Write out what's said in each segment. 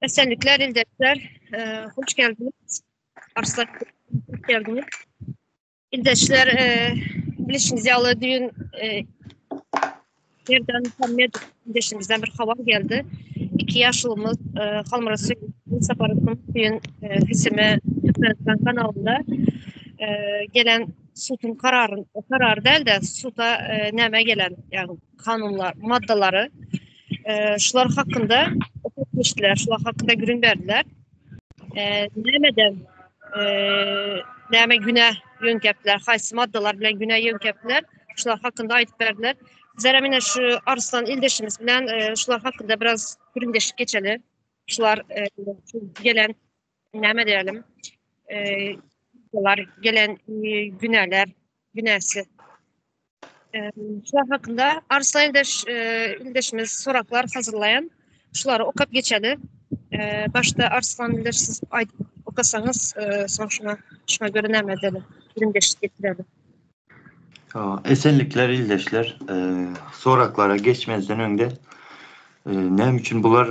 Esenlikler ildeşler, hoş geldiniz. Arslan hoş geldiniz. Ildeşler, bilişiňiz ýaly düýn Merdan Muhammedow ildeşimizden bir habar geldi. Iki ýaşulymyz Halmyrat Söýünow, Sapar Söýün HSM Türkmenistan kanalynda gelen suduň karary, karary däl-de, suda näme gelen, ýagny kanunlar, maddalary şular hakynda okap geçdiler, şular hakynda gürrüň berdiler. Nämeden näme günä ýöňkepdiler, haýsy maddalar bilen günä ýöňkepdiler, şular hakynda aýdyp berdiler. Bizler hem ine şu Arslan ildeşimiz bilen şular hakynda biraz gürrüňdeşlik geçeli. Şular gelen näme diýelim, şular gelen günäler, günäsi. Şular hakynda Arslan ildeş ildeşimiz soraklar hazyrlaýan. Şulary okap geçeli. Başda Arslan ildeş siz aýdyp okasaňyz, soň şuňa şuňa göre näme edeli, gürrüňdeşlik getireli. Esenlikler ildeşler. Soraklara geçmezden öňde näme üçin bular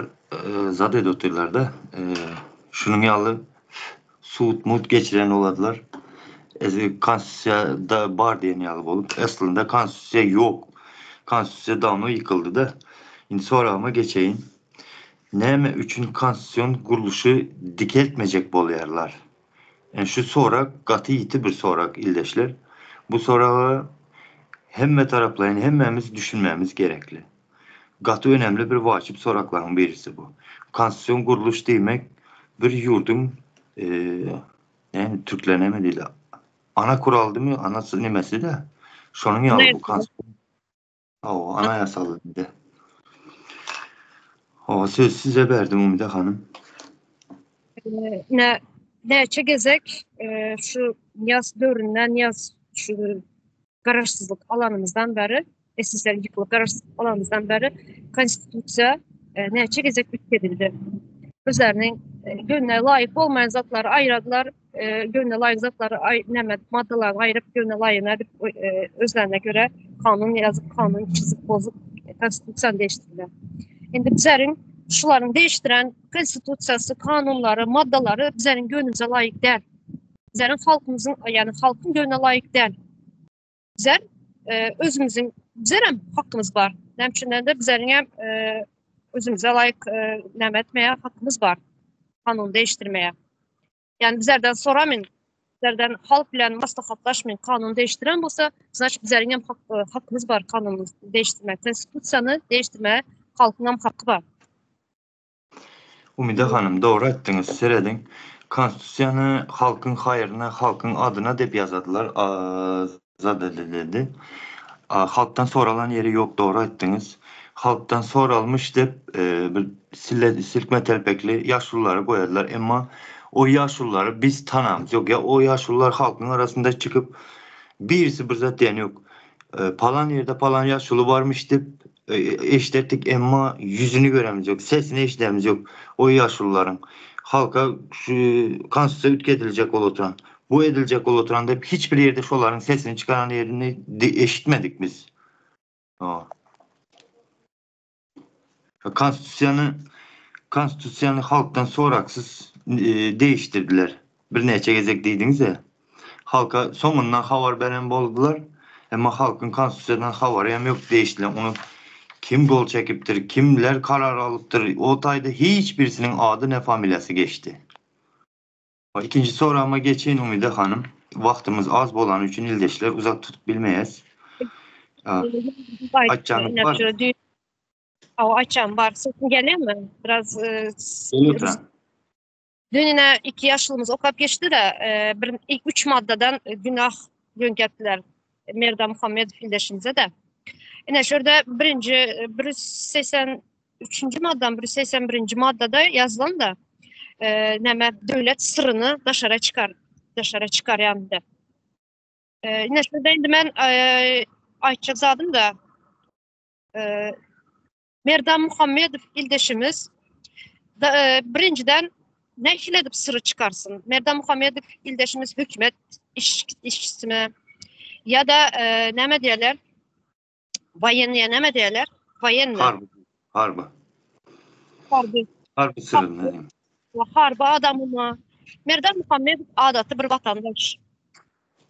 zat edip otyrlarda şunuň ýaly sud mut geçiren boladylar. Konstitusiýada bar diýen ýaly bolup, aslynda konstitusiýa ýok. Konstitusiýa dawno ýykyldy-da. Indi soragyma geçeýin. Näme üçin konstitusion gurluşy dikeltmejek bolýarlar? Ine şu sorag gaty ýiti bir sorag ildeşler. Bu soraga hemme taraplaýyn hemmämiz düşünmämiz gerekli. Gaty önemli bir wajyp soraklaryň birisi bu. Konstitusion gurluş diýmek bir ýurduň näme türkler näme diýdi ana kuraldymy anasy nemesi-de şonuň ýaly bu konstitusion Hawa anaýasaly diýdi. Hawa söz size berdim Umyda hanym. Ne näçe gezek şu Nyýaz döwründen Nyýaz şu garaşsyzlyk alanymyzdan bäri SSR ýykylyp garaşsyzlyk alanymyzdan bäri konstitusiýa näçe gezek üýtgedildi. Özleriniň göwnüne laýyk bolmaýan zatlary aýradylar, göwnüne laýyk zatlary aý näme maddalaryny aýryp göwnüne laýygyny edip özlerine görä kanun ýazyp, kanun çyzyp, bozup konstitusiýany değiştirdiler. Indi bizleriň şularyň değiştiren konstitusiýasy, kanunlary, maddalary bizleriň göwnümize laýyk däl. Bizleriň halkymyzyň, ýagny halkyň göwnüne laýyk däl. Bizler özümiziň bizlerem hakkymyz bar. Näme üçin de bizleriň hem özümize laýyk näme etmäge hakkymyz bar. Kanun değiştirmeye. Yani bizlerden soramyn, bizlerden halk bilen maslahatlaşmyn kanun değiştiren bolsa, значит bizleriň hem hak, hakkymyz bar kanuny değiştirmek. Konstitusiýany değiştirmeye halkyň hem haky bar. Umyda hanym, dogry aýtdyňyz, serediň, konstitusiýany halkyň haýryna, halkyň adyna dep ýazadylar, azadedildi. Halkdan soralan ýeri ýok, dogry aýtdyňyz. Halkdan soralmyş dep bir sille silkme telpekli ýaşululary goýadylar, emma o ýaşululary biz tanamyz ýok, ýa o ýaşulular halkyň arasynda çykyp birisi bir zat diýen ýok. Palan ýerde palan ýaşuly barmyş dep Eşderdik emma ýüzüni göremiz ýok, sesini eşidemiz ýok o ýaşulularyň. Halka şu konstitusiýa üýtgediljek bolup oturan, bu ediljek bolup oturan diýip hiç bir ýerde şolaryň sesini çykaran ýerini eşitmedik biz. Konstitusiýany konstitusiýany halkdan soraksyz değiştirdiler. Birnäçe gezek diýdiňiz-ä. Halka soňundan habar beren boldular. Emma halkyň konstitusiýadan habary hem ýok değişdiler. Ony kim gol çekipdir, kimler karar alypdyr, o taýda hiç birisiniň ady ne familiýasy geçdi. Ikinji soragyma geçeýin Umyda hanym. Wagtymyz az bolany üçin ildeşler uzak tutup bilmeýäs. Aýtjagyňyz barmy? Hawa aýtjagym bar. Sesim gelýärmi? Biraz Gelýär. Dün ine iki ýaşulymyz okap geçdi-de, bir ilk üç maddadan günah ýöňketdiler Merdan Muhammedow ildeşimize-de. Ine şu ýerde birinji 183-nji maddan 181-nji maddada ýazylan-da, näme döwlet syryny daşara çykar, daşara çykarýan diýip. Ine şurada indi men aýtjak zadym da Merdan Muhammedow ildeşimiz da, birinjiden nähili edip syry çykarsyn? Merdan Muhammedow ildeşimiz hökümet iş, işçisimi ya da e, näme diýerler? Waýenniýe näme diýerler? Waýenni. Harby. Harby. Harby. Harby syryny. Harby adamymy? Merdan Muhammedow adaty bir watandaş.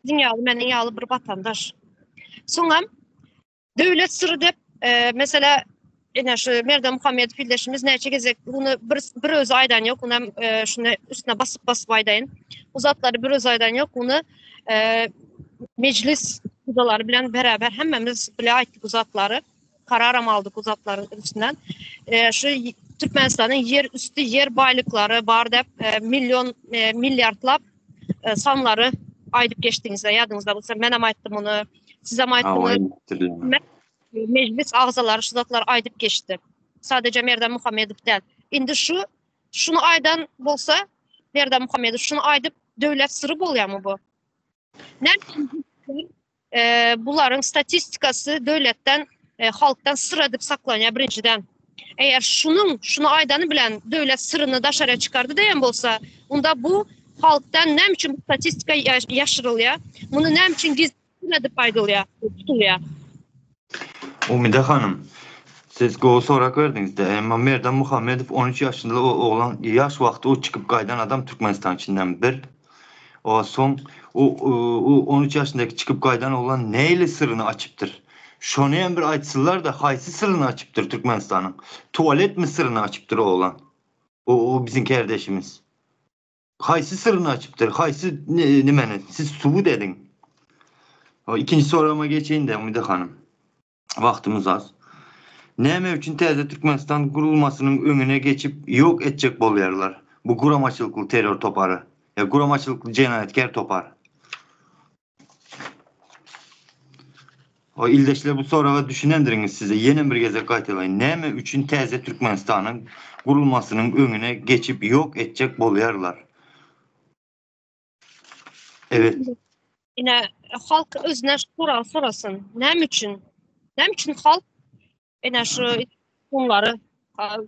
Siziň ýaly, meniň ýaly bir watandaş. Soňam Döwlet syry dep, mesela ine şu Merdan Muhammedow ildeşimiz näçe gezek bunu bir, bir özi aýdan ýok, onam e, şunu üstüne basyp basyp aýdaýyn. Bu zatlary bir özi aýdan ýok, ony e, mejlis agzalary bilen beraber hemmemiz bile aýtdyk bu zatlary. Kararam aldyk bu zatlaryň üstünden. E, şu Türkmenistanyň ýer üstü ýer baýlyklary bar dep e, milyon e, milliardlap e, sanlary aýdyp geçdiňizde ýadyňyzda bolsa menem aýtdym ony. Sizem aýtdyňyz. Mejlis agzalary şu zatlary aýdyp geçdi. Sadece Merdan Muhammedow däl. Indi şu şuny aýdan bolsa Merdan Muhammedow şuny aýdyp döwlet syry bolýarmy bu? Näme e, bularyň statistikasy döwletden, e, halkdan syr edip saklanýar birinjiden. Eger şunuň şuny aýdany bilen döwlet syryny daşara çykardy diýen bolsa, onda bu halkdan näme üçin bu statistika ýaşyrylýar? Muny näme üçin gizlin edip aýdylýar, tutulýar? Umyda hanym, siz gowy sorag berdiňizde, emma Merdan Muhammedow 13 ýaşynda oglan ýaş wagty o çykyp gaýdan adam Türkmenistan içinden bir. O soň o o 13 ýaşyndaky çykyp gaýdan oglan nähili syryny açypdyr? Şony hem bir aýtsynlar-da, haýsy syryny açypdyr Türkmenistanyň? Tualetmi syryny açypdyr oglan? O o biziň kärdeşimiz. Haýsy syryny açypdyr? Haýsy nimeni? Siz subut ediň. O ikinji soragyma geçeýin-de, Umyda hanym. Wagtymyz az. Näme üçin täze Türkmenistan gurulmasynyň öňüne geçip ýok etjek bolýarlar bu guramaçylykly terror topary ýa guramaçylykly jenaýatkär topar? O ildeşler bu soraga düşünendiriňiz size ýene bir gezek gaýtalaýyn näme üçin täze Türkmenistanyň gurulmasynyň öňüne geçip ýok etjek bolýarlar? Evet. Ine halk özüne soragy sorasyn. Näme üçin? Näme üçin halk ine şu kanunlary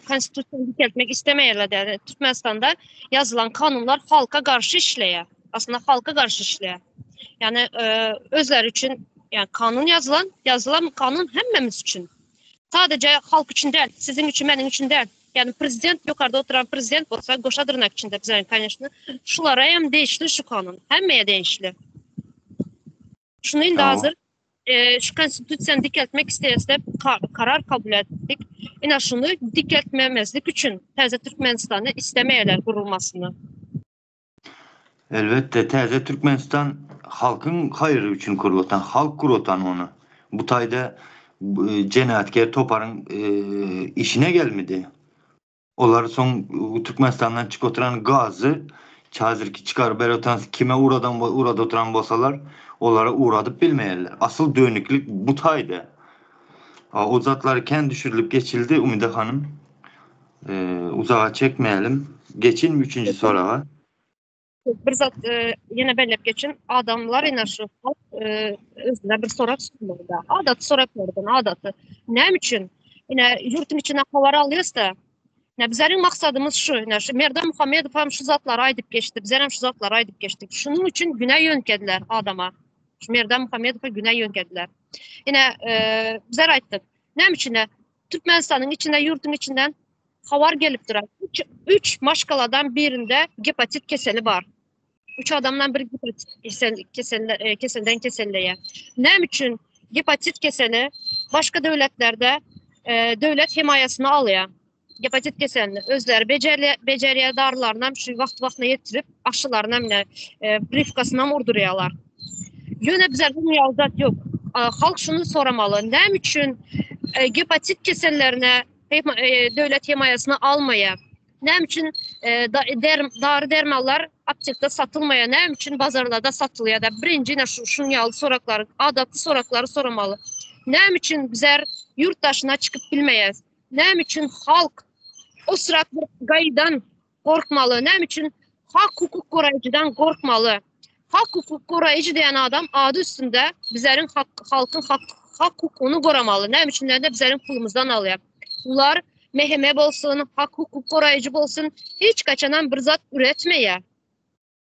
konstitusiýany dikeltmek islemeýärler diýýär. Türkmenistanda ýazylan kanunlar halka garşy işleýär. Aslynda halka garşy işleýär. Ýani e, özleri üçin ýani kanun ýazylan, ýazylan kanun hemmemiz üçin. Sadece halk üçin däl, siziň üçin, meniň üçin däl. Ýani prezident ýokarda oturan prezident bolsa goşa dyrnak içinde bize koneşno. Şulara hem degişli şu kanun. Hemmeye degişli. Şuny indi hazır e, şu konstitusiýany dikeltmek isleýäs diýip karar kabul etdik. Ine şuny dikeltmemezlik üçin täze Türkmenistany islemeýärler gurulmasyny. Elbetde täze Türkmenistan halkyň haýry üçin gurulatan, halk guratan ony. Bu taýda jenaýatker toparyň işine gelmedi. Olar soň Türkmenistandan çykyp oturan gazy häzirki çykaryp berip oturan kime uradan uradyp oturan bolsalar, olara uradyp bilmeýärler. Asyl dönüklik bu taýda. O zatlar kän düşürilip geçildi Umyda hanym. Uzaga çekmeýelim. Geçin üçünji soraga. Bir zat ýene belläp geçin. Adamlar ine şu halk özüne bir sorag sormaly-da. Adaty soraglardan adaty. Näme üçin? Ine ýurtuň içinden habar alýas-da. Ine bizleriň maksadymyz şu. Ine şu Merdan Muhammedow hem şu zatlary aýdyp geçdi. Bizler hem şu zatlary aýdyp geçdik. Şunuň üçin günä ýöňkediler adama. Şu Merdan Muhammedowa günä ýöňkediler. Ine bizler aýtdyk. Näme üçin? Türkmenistanyň içinde ýurduň içinden habar gelip durar. Üç, üç maşgaladan birinde gepatit keseli bar. Üç adamdan biri gepatit kesel, kesel, e, keselden keselleýär. Näme üçin gepatit keseli başga döwletlerde e, döwlet hemaýasyny alýar? Gepatit keselini özleri bejerýär, bejerýär darylaryny hem şu wagty-wagtyna ýetirip, aşylaryny hem ne, e, priwkasyny hem urdurýarlar. Ýöne bizlerde muň ýaly zat ýok. Halk şuny soramaly, näme üçin e, gepatit kesellerine e, döwlet hemaýasyny almaýar? Näme üçin e, dary dermanlar aptekde satylmaýar? Näme üçin bazarlarda satylýar? Da birinji ine şu şuň ýaly soraklary, adaty soraklary soramaly. Näme üçin bizler ýurt daşyna çykyp bilmeýäs? Näme üçin halk o sırak bir gaýdan gorkmaly? Näme üçin hak hukuk goraýjydan gorkmaly? Hak hukuk goraýjy diýen adam ady üstünde bizleriň hak, halkyň hak, hak hukugyny goramaly. Näme üçin diýende bizleriň pulumyzdan alýar. Ular MHM bolsun, hak hukuk goraýjy bolsun, hiç kaçanam bir zat üretmeýär.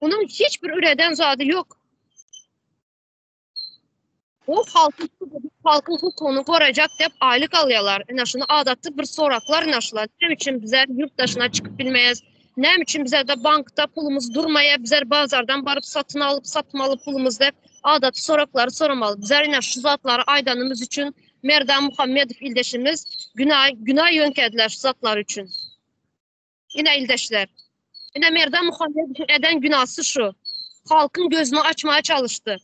Onuň hiç bir üreden zady ýok. Bu halkyň halkyň hukugyny gorajak diýip aýlyk alýarlar. Ine şuny adaty bir soraklar ine şular. Näme üçin bizler ýurt daşyna çykyp bilmeýäs? Näme üçin bizlerde bankda pulumyz durmaýar? Bizler bazardan baryp satyn alyp satmaly pulumyz diýip adaty soraklary soramaly. Bizler ine şu zatlary aýdanymyz üçin Merdan Muhammedow ildeşimiz günä günä ýöňkediler şu zatlar üçin. Ine ildeşler. Ine Merdan Muhammedowyň eden günasy şu. Halkyň gözüni açmaya çalışdy.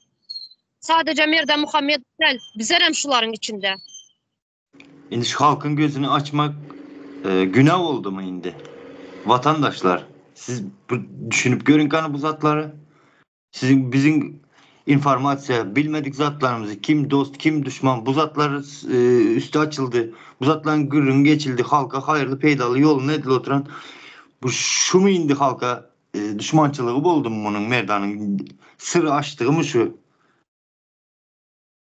Sadece Merdan Muhammedow däl, bizlerem şularyň içinde. Indi şu halkyň gözüni açmak e, günah oldumy indi? Vatandaşlar, siz bu, düşünip görün kany bu zatlary. Siziň biziň informasiýa bilmedik zatlarymyzy kim dost kim düşman bu zatlar e, üsti açyldy. Bu zatlaryň gürrüňi geçildi. Halka haýyrly peýdaly ýoluny edil oturan bu şumy indi halka e, düşmançylygy boldumy munuň Merdanyň syry açdygymy şu?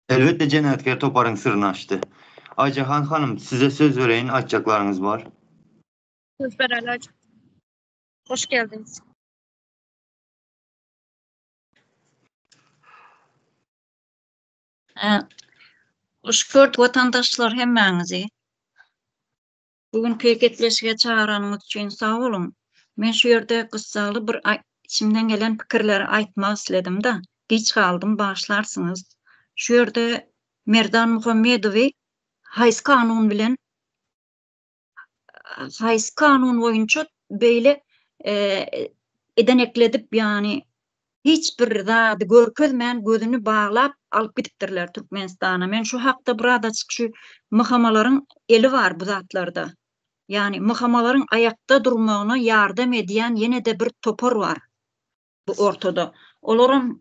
Elbetde jenaýatkär toparyň syryny açdy. Aýjahan hanym size söz bereýin aýtjaklaryňyz bar. Söz bereli Aycan. Hoş geldiniz. Hoş gördük watandaşlar hemmäňizi. Bu günki gepleşige çagyranyňyz üçin sag boluň. Men şu ýerde gyssagly bir içimden gelen pikirleri aýtmak isledim-de, giç galdym, bagyşlarsyňyz. Şu ýerde Merdan Muhammedowy haýsy kanun bilen haýsy kanun boýunça beýle edenekledip, ýagny hiç bir zady görkezmän gözüni baglap alyp gidipdirler Türkmenistana. Men şu hakda birazajyk şu MHM-laryň eli bar bu zatlarda. Ýagny MHM-laryň aýakda durmagyna ýardam edýän ýene-de bir topar bar bu ortada. Olaram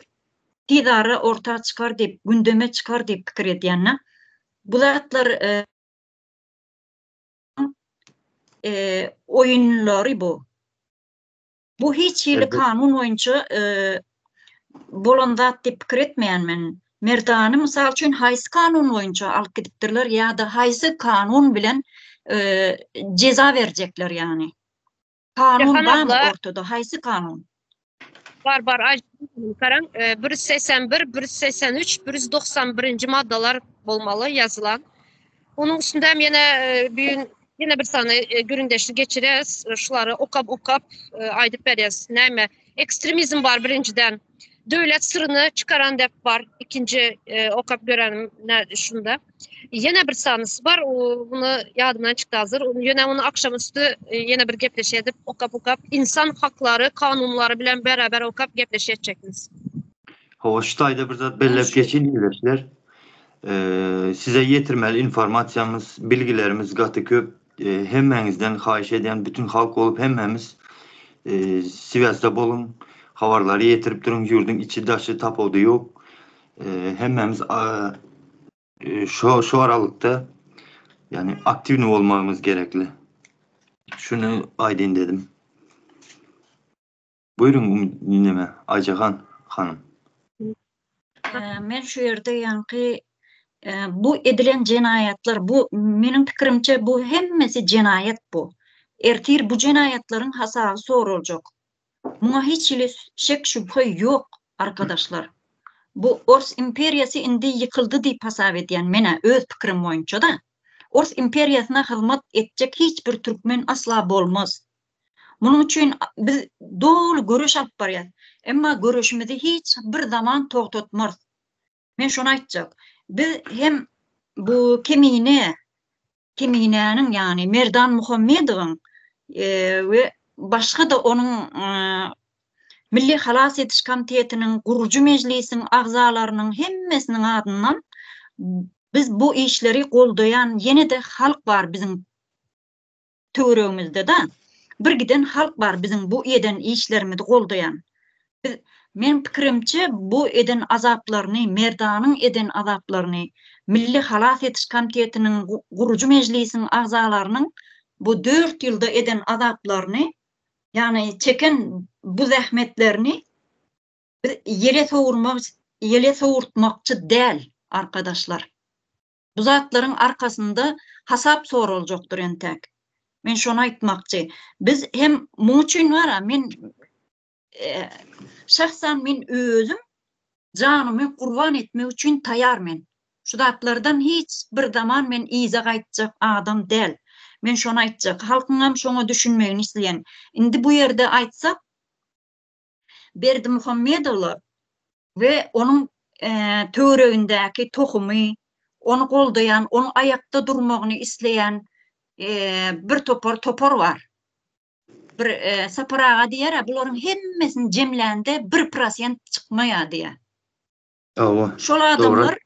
tizara orta çykar diýip, gündeme çykar diýip pikir edýän-de. Bu zatlar oýunlary bu. Bu hiç hili kanun boýunça bolan zat diýip pikir etmeýän men. Merdany mysal üçin haýsy kanun boýunça alyp gidipdirler ýa-da haýsy kanun bilen jeza berjekler ýagny. Kanun barmy ortada haýsy kanun? Bar bar Garaň 181, 183, 191-nji maddalar bolmaly ýazylan. Onuň üstünde hem ýene bu gün ýene bir sany gürrüňdeşlik geçirýäs. Şulary okap okap aýdyp berýäs. Näme? Ekstremizm bar birinjiden. Döwlet syryny çykaran dep bar. Ikinji okap görenim şunda. Ýene bir sanysy bar. Bunu ýadymdan çykdy hazır. Ýöne ony akşamüstü ýene bir gepleşik edip okap okap insan haklary kanunlary bilen beraber okap gepleşik etjekmiz. Hawa şu taýda bir zat belläp geçeýin ildeşler. Size ýetirmeli informasiýamyz, bilgilerimiz gaty köp. Hemmäňizden haýyş edýän bütün halk bolup hemmämiz swýazda boluň, habarlary ýetirip duruň, ýurduň içi daşy tapawudy ýok. Hemmämiz şu şu aralykda ýagny aktiwny bolmagymyz gerekli. Şuny aýdyn dedim. Buýruň neme Aýjahan hanym. Men şu ýerde ýaňky bu edilen jenaýatlar bu meniň pikirimçe bu hemmesi jenaýat bu. Ertir bu jenaýatlaryň hasaby soraljak. Muňa hiç hili şek şübhe ýok arkadaşlar. Bu Ors imperiýasy indi ýykyldy diýip hasap edýän menä öz pikirim boýunça-da. Ors imperiýasyna hyzmat etjek hiç bir türkmen asla bolmaz. Munuň üçin biz doly göreş alyp barýas. Emma göreşimizi hiç bir zaman togtatmarys. Men şony aýtjak. Biz hem bu Kemine, Keminäniň ýagny Merdan Muhammedowyň we başga-da onuň Milli halas ediş komitetiniň, gurujy mejlisiň agzalarynyň hemmesiniň adyndan biz bu işleri goldaýan ýene-de halk bar biziň töweregimizde-de bir giden halk bar biziň bu eden işlerimizi goldaýan. Biz meň pikirimçe bu eden azaplaryny Merdanyň eden azaplaryny Milli halas ediş komitetiniň gurujy mejlisiň agzalarynyň bu dört ýylda eden azaplaryny ýagny çeken bu zähmetlerini biz ýele sowurmak ýele sowurtmakçy däl arkadaşlar. Bu zatlaryň arkasynda hasap soraljakdyr entäk. Men şony aýtmakçy. Biz hem muň üçin bar-a, men şahsan men özüm. Janymy gurban etmek üçin taýar men. Şu zatlardan hiç bir zaman men yza gaýtjak adam däl. Men şony aýtjak. Halkyňam şoňa düşünmegini isleýän. Indi bu ýerde aýtsak, Berdimuhamedowlar we onuň töweregindäki tohumy, ony goldaýan, onuň aýakda durmagyny isleýän bir topar topar bar. Bir Sapar aga diýer-ä, bularyň hemmesini jemlände bir prosent çykmaýar diýer. Hawa. Şol adamlar,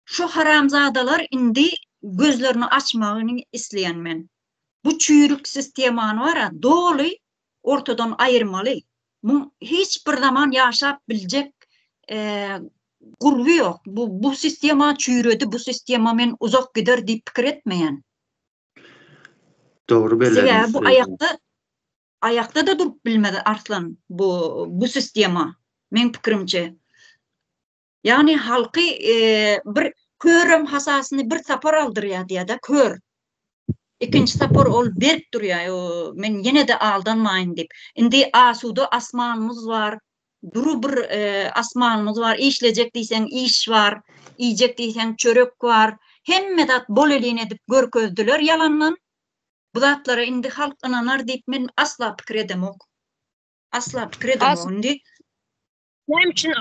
şu haramzadalar indi gözlerini açmagyny isleýän men. Bu çüýrük sistemany bar-a, doly ortadan aýyrmaly. Muň hiç bir zaman ýaşap biljek gurby ýok. Bu bu sistema çüýredi, bu sistema men uzak gider diýip pikir etmeýän. Dogry bellediňiz. Sebäbi bu aýakda aýakda-da durup bilmez Arslan bu bu sistema meň pikirimçe. Ýagny halky bir körem hasasyny bir sapar aldyrýar diýýär-de, kör. Ikinji sapar ol berk durýar, men ýene-de aldanmaýyn diýip. Indi asuda asmanymyz bar, dury bir asmanymyz bar, işlejek diýseň iş bar, iýjek diýseň çörek bar. Hemme zat bol-elin edip görkezdiler ýalandan. Bu zatlara indi halk ynanar diýip men asla pikir edemok. Asla pikir edemok indi. Näme üçin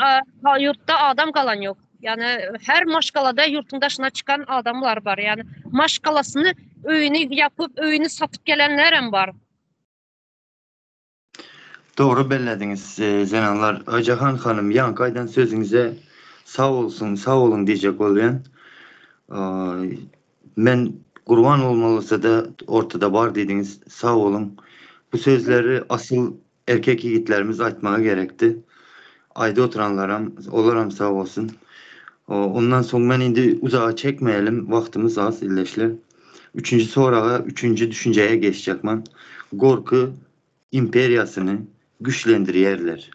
ýurtda adam galan ýok? Ýagny her maşgalada ýurtuň daşyna çykan adamlar bar. Ýagny maşgalasyny öýüni ýapyp, öýüni satyp gelenlerem bar. Dogry bellediňiz zenanlar. Aýjahan hanym ýaňky aýdan sözüňize sag bolsun, sag boluň diýjek bolýan. Men gurban bolmalysada ortada bar diýdiňiz. Sag boluň. Bu sözleri asyl erkek ýigitlerimiz aýtmagy gerekdi. Aýda oturanlaram, olaram sag bolsun. Ondan soň men indi uzaga çekmeýelim, wagtymyz az ildeşler. Üçünji soraga, üçünji düşünjäge geçjek men. Gorky imperiýasyny güçlendirýärler.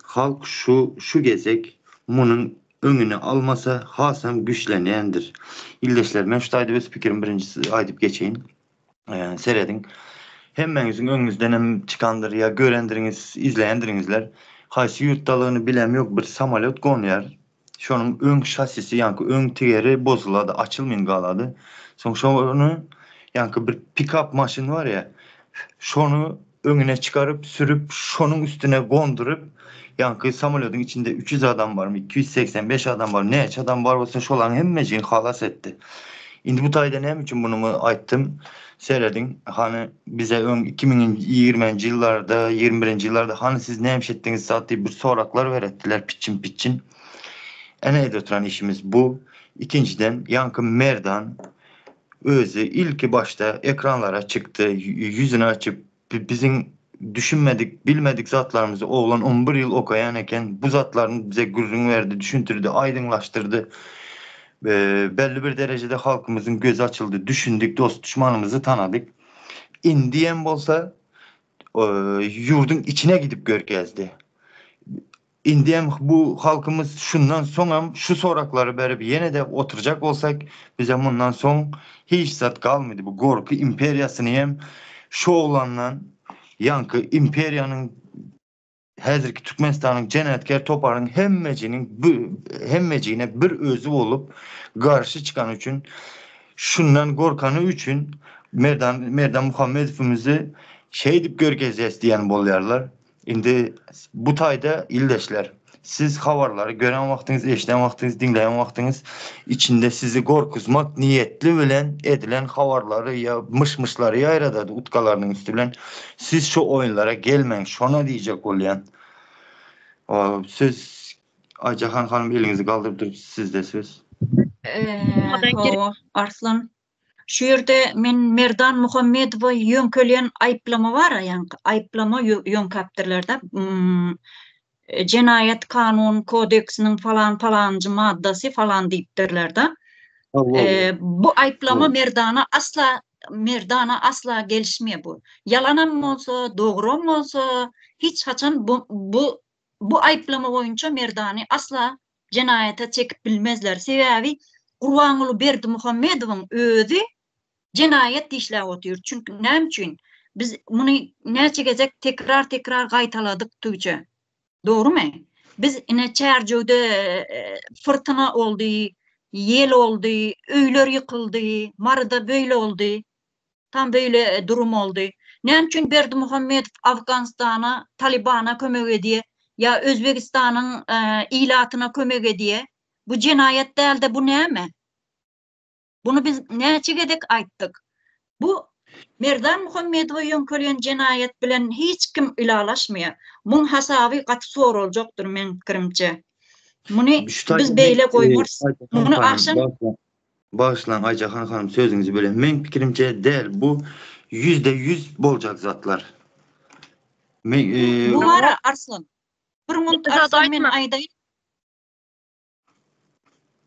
Halk şu şu gezek munuň öňüni almasa hasam güçlenýändir. Ildeşler men şu taýda öz pikirimi birinji aýdyp geçeýin. Serediň. Hemmäňiziň öňüňizdenem çykandyr ýa görendiriňiz, izleýändiriňizler. Haýsy ýurtdalygyny bilem ýok bir samolýot gonýar. Şonuň öň şassisi ýaňky öň tigeri bozulady, açylmyn galady. Soň şony ýaňky bir pikap maşyn bar ýa, şony öňüne çykaryp sürüp şonuň üstüne gonduryp ýaňky samolýodyň içinde 300 adam barmy, 285 adam barmy, näçe adam bar bolsa şolaryň hemmejigini halas etdi. Indi bu taýda näme üçin muny aýtdym? Serediň, hany bize öň 2020-nji ýyllarda, 21-nji ýyllarda hany siz näme iş etdiňiz zat diýip bir soraklar beretdiler piçin-piçin. Ene edip oturan işimiz bu. Ikinjiden, ýaňky Merdan özi ilki başda ekranlara çykdy, ýüzüni açyp biziň düşünmedik, bilmedik zatlarymyzy oglan on bir ýyl okaýan eken, bu zatlaryny bize gürrüň berdi, düşündirdi, aýdyňlaşdyrdy. Belli bir derejede halkymyzyň gözi açyldy, düşündik, dost-duşmanymyzy tanadyk. Indiem bolsa ýurduň içine gidip görkezdi. Indem bu halkymyz şundan soňam şu soraklary berip ýene-de oturjak bolsak bize mundan soň hiç zat galmady bu gorky imperiýasyny hem şu oglandan ýaňky imperiýanyň häzirki Türkmenistanyň jenaýatkär toparyň hemmejiniň hemmejigine bir özi bolup garşy çykany üçin şundan gorkany üçin Merdan Merdan Muhammedowymyzy şeýdip görkezýäs diýen bolýarlar. Indi bu taýda ildeşler, siz habarlary gören wagtyňyz, eşiden wagtyňyz, diňleýän wagtyňyz içinde sizi gorkuzmak niýetli bilen edilen habarlary ýa myş-myşlary ýaýradady utkalarynyň üsti bilen. Siz şo oýunlara gelmäň, şona diýjek bolýan. Söz Aýjahan hanym eliňizi galdyryp durup sizde söz. Hawa, Arslan. Şu ýerde men Merdan Muhammedowa ýöňkelýän aýyplama bar-a, ýaňky aýyplama ýöňkäpdirler-de. Jenaýat kanun kodeksiniň falan falanjy maddasy falan diýipdirler-de. Bu aýyplama Merdana asla Merdana asla gelişmeýär bu. Ýalanam bolsa, dogram bolsa, hiç haçan bu bu bu aýyplama boýunça Merdany asla jenaýata çekip bilmezler. Sebäbi Gurbanguly Berdimuhamedowyň özi jenaýat işläp otyr. Çünki näme üçin? Biz muny näçe gezek tekrar-tekrar gaýtaladyk Tuğçe. Dogrumy? Biz ine Çärjewde fyrtyna oldy, ýel oldy, öýler ýykyldy, Maryda beýle oldy. Tam beýle durum oldy. Näme üçin Berdimuhamedow Afganystana, Talybana kömek edýä ýa Özbegistanyň ilatyna kömek edýä? Bu jenaýat dälde bu näme? Buny biz näçe gezek aýtdyk. Bu Merdan Muhammedowa ýöňkelýän jenaýat bilen hiç kim ylalaşmaýar. Muň hasaby gaty soraljakdyr meň pikirimçe. Muny biz beýle goýmarys. Muny agşam Bagyşlaň Aýjahan hanym sözüňizi bölen. Meň pikirimçe däl bu 100% boljak zatlar. Men Bu bara Arslan. Bir munt Arslan men aýdaýyn.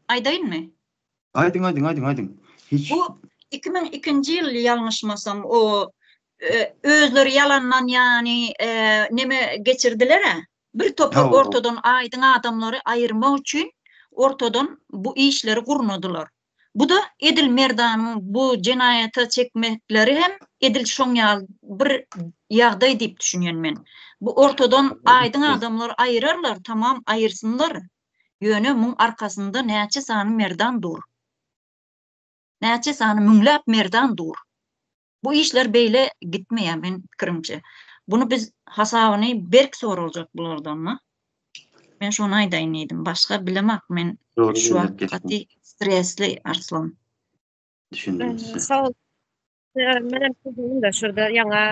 Aýdaýynmy? Aýdyň, aýdyň, aýdyň, aýdyň. Hiç. Bu 2002-nji ýyl ýalňyşmasam, o özleri ýalandan ýany neme geçirdiler-ä. Bir topar ortadan aýdyň adamlary aýyrmak üçin ortadan bu işleri gurnadylar. Bu-da edil Merdanyň bu jenaýata çekmekleri hem edil şoň ýaly bir ýagdaý diýip düşünýän men. Bu ortadan aýdyň adamlary aýyrarlar, tamam aýyrsynlar. Ýöne muň arkasynda näçe sany Merdan dur. Näçe sany müňläp Merdan dur. Bu işler beýle gitmeýär men pikirimçe. Bunu biz hasabyny berk soraljak bulardan. Men şony aýdaýyn diýdim. Başga bilemak men şu wagt gaty stresli Arslan. Düşündim size. Sag bol. Menem da şurada ýaňa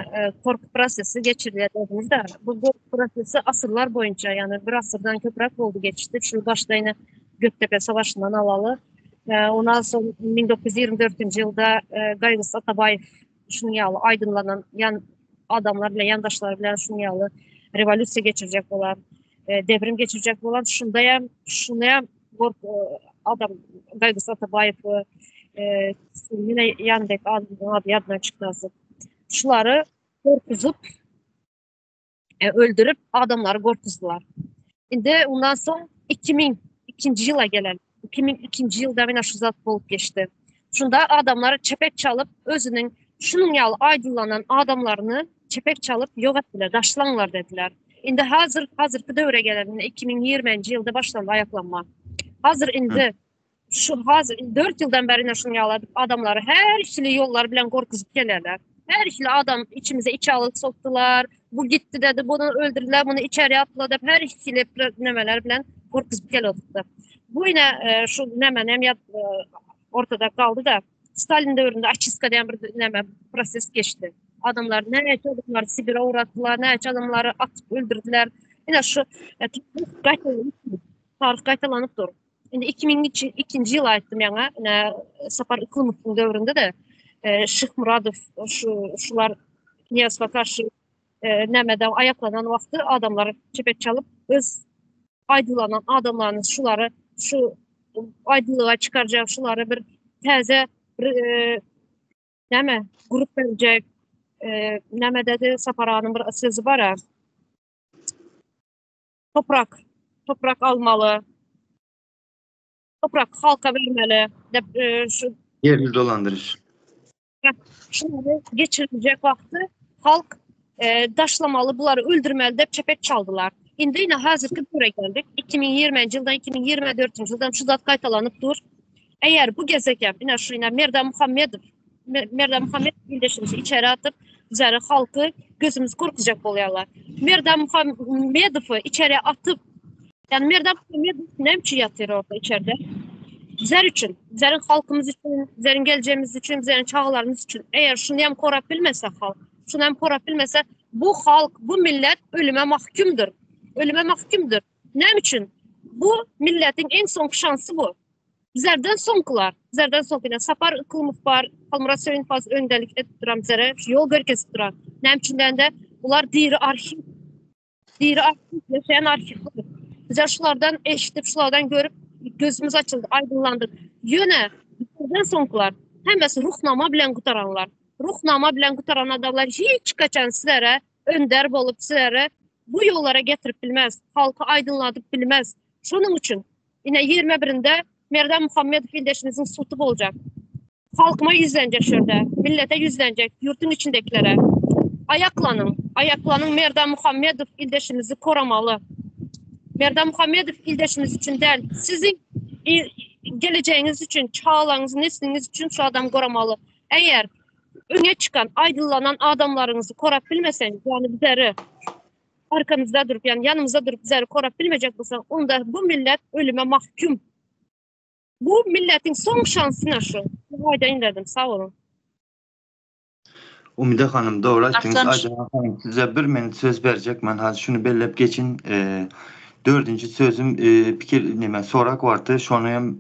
korky prosesi geçirilýär diýdiniz-de. Bu korky prosesi asyrlar boýunça, ýagny bir asyrdan köpräk boldy geçdi. Şu başda ýene Gökdepe savaşyndan alaly. Ondan soň 1924-nji ýylda Gaýgysyz Atabaýew şunuň ýaly aýdynlanan ýan adamlar bilen, ýandaşlary bilen şunuň ýaly rewolýusiýa geçirjek bolan, devrim geçirjek bolan. Şunda hem şuny hem adam Gaýgysyz Atabaýew ýene ýandek ady ýadyndan çykmazdy. Şulary gorkuzyp öldürip adamlary gorkuzdylar. Indi ondan soň 2002-nji ýyla gelen. 2002-nji ýylda mena şu zat bolup geçdi. Şunda adamlar çepek çalyp özüniň şunuň ýaly aýdyllanan adamlaryny çepek çalyp ýok etdiler, daşlaňlar dediler. Indi hazir hazirki döwre gelen 2020-nji ýylda başlandy aýaklanma. Hazir indi Şu hazir 4 ýyldan bäri ine şunuň ýaly adamlary her hili ýollar bilen gorkuzyp gelýärler. Her hili adam içimize iç alyp sokdular. Bu gitdi dedi, bunu öldürdüler, bunu içeri atdylar diýip her hili nemeler bilen gorkuzyp gelýärdi. Bu ine e, şu neme nem ýat e, ortada galdy da Stalin döwründe açiska diýen bir neme proses geçdi. Adamlar näçe adamlary Sibire uğratdylar, näçe adamlary atyp öldürdüler. Ine şu e, taryh gaýtalanyp dur. Indi 2002-nji ýyl aýtdym ýaňa, ine Sapar Yklymowyň döwründe-de e, Şyh Muradow şu şular Nyýazowa garşy e, nämede aýaklanan wagty adamlar çepek çalyp öz aýdylanan adamlaryny şulary şu aýdylyga çykarjak şulary bir täze bir e, näme grup berjek e, näme dedi Sapar aganyň bir sözi bar a Toprak, toprak almaly. Toprak halka bermeli. Dep e, şu Yerli dolandyryş. Şunları geçirilecek wagty halk e, daşlamaly, bulary öldürmeli dep çepek çaldylar. Indi ýene hazirki döwre geldik. 2020-nji ýyldan 2024-nji ýyldan şu zat gaýtalanyp dur. Eger bu gezek hem ine şu ine Merdan Muhammedow Merdan Muhammedow ildeşimizi içeri atyp, bizleri halky gözümizi gorkuzjak bolýarlar. Merdan Muhammedowy içeri atyp, yani Merdan Muhammedow näme üçin ýatyr orada içeride? Bizler üçin, bizlerin halkymyz üçin, bizlerin geleceğimiz üçin, bizlerin çagalarymyz üçin. Eger şuny hem korap bilmese halk, şuny hem korap bilmese, bu halk, bu millet ölüme mahkumdyr. Ölüme mahkumdyr. Näme üçin? Bu milletiň iň soňky şansy bu. Bizlerden soňkular, bizlerden soňky ine Sapar Yklymow bar, Halmyrat Söýünpaz öňdelik edip duran bizlere şu ýol görkezip duran. Näme üçin dende bular diri arhiw. Diri arhiw, ýaşaýan arhiwler. Bizler şulardan eşidip, şulardan görüp gözümiz açyldy, aýdyňlandyk. Ýöne bizlerden soňkular hemmesi ruhnama bilen gutaranlar. Ruhnama bilen gutaran adamlar hiç kaçan sizlere önder bolup sizlere bu ýollara getirip bilmez, halky aýdyňladyp bilmez. Şonuň üçin ine 21-inde Merdan Muhammedow ildeşimiziň suty boljak. Halkyma ýüzlenjek şu ýerde, millete ýüzlenjek, ýurtuň içindekilere. Aýaklanyň, aýaklanyň Merdan Muhammedow ildeşimizi koramaly. Merdan Muhammedow ildeşimiz üçin däl, siziň gelejegiňiz üçin, çagalaryňyz, nesliňiz üçin şu adam goramaly. Eger öňe çykan, aýdyllanan adamlaryňyzy korap bilmeseňiz, ýagny bizleri arkamyzda durup, ýagny ýanymyzda durup bizleri korap bilmejek bolsaň, onda bu millet ölüme mahkum. Bu milletiň soň şansyna şu. Aýdaýyn dedim. Sag boluň. Umyda hanym dogry aýtdyňyz. Aýjan hanym size bir minut söz berjek men hazir şuny belläp geçin. Dördünji sözüm pikir neme sorak bardy şony hem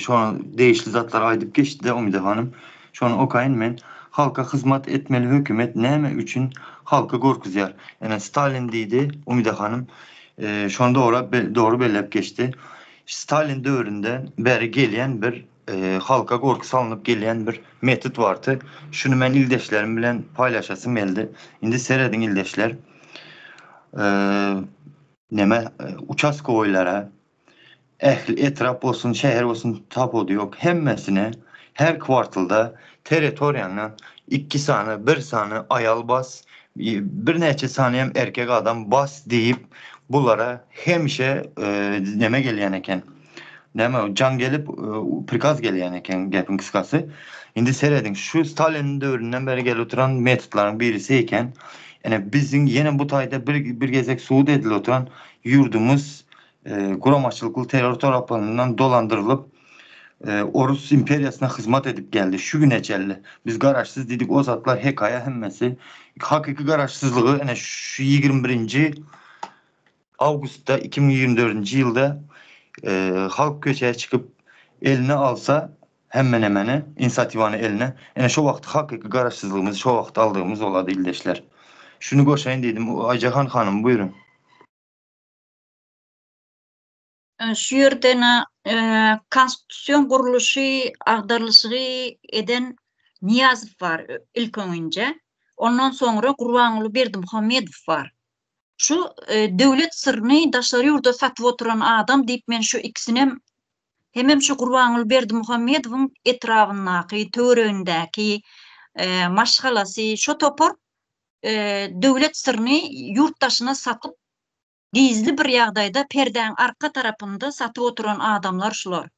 şona degişli zatlary aýdyp geçdi Umyda hanym. Şony okaýyn men. Halka hyzmat etmeli hökümet näme üçin halky gorkuzýar? Ene Stalin diýdi Umyda hanym. Şony dogry dogry belläp geçdi. Stalin döwründen bäri gelýän bir halka gorky salnyp gelýän bir metod bardy. Şuny men ildeşlerim bilen paýlaşasym geldi. Indi serediň ildeşler. Neme uçastkowoýlara ähli etrap bolsun, şäher bolsun tapawudy ýok. Hemmesine her kwartalda territoriýaňdan iki sany, bir sany aýal bas, birnäçe sany hem erkek adam bas diýip bulara hemişe neme gelýän eken. Näme jaň gelip prikaz gelýän eken gepiň kysgasy. Indi serediň şu Staliniň döwründen bäri gelip oturan metodlaryň birisi eken. Ene biziň ýene bu taýda bir bir gezek subut edilip oturan ýurdumyz guramaçylykly terror tarapyndan dolandyrylyp Orus imperiýasyna hyzmat edip geldi şu güne çenli. Biz garaşsyz diýdik o zatlar hekaýa hemmesi. Hakyky garaşsyzlygy ene şu 21-nji Awgustda 2024-nji ýylda halk köçä çykyp eline alsa hemme nemeni, inisiatiwany eline, ene şo wagt hakyky garaşsyzlygymyzy şo wagt aldygymyz bolady ildeşler. Şuny goşaýyn diýdim. Aýjahan hanym buýruň. Şu ýerden konstitusion gurluşy agdarylyşygy eden Nyýazow bar ilk öňünje. Ondan soňra Gurbanguly Berdimuhamedow bar. Şu döwlet syryny daşary ýurda satyp oturan adam diýip men şu ikisinem hemem şu Gurbanguly Berdimuhamedowyň etrabyndaky, töweregindäki maşgalasy şo topar döwlet syryny ýurt daşyna satyp Gizli bir ýagdaýda perdäň arka tarapynda satyp oturan adamlar şular.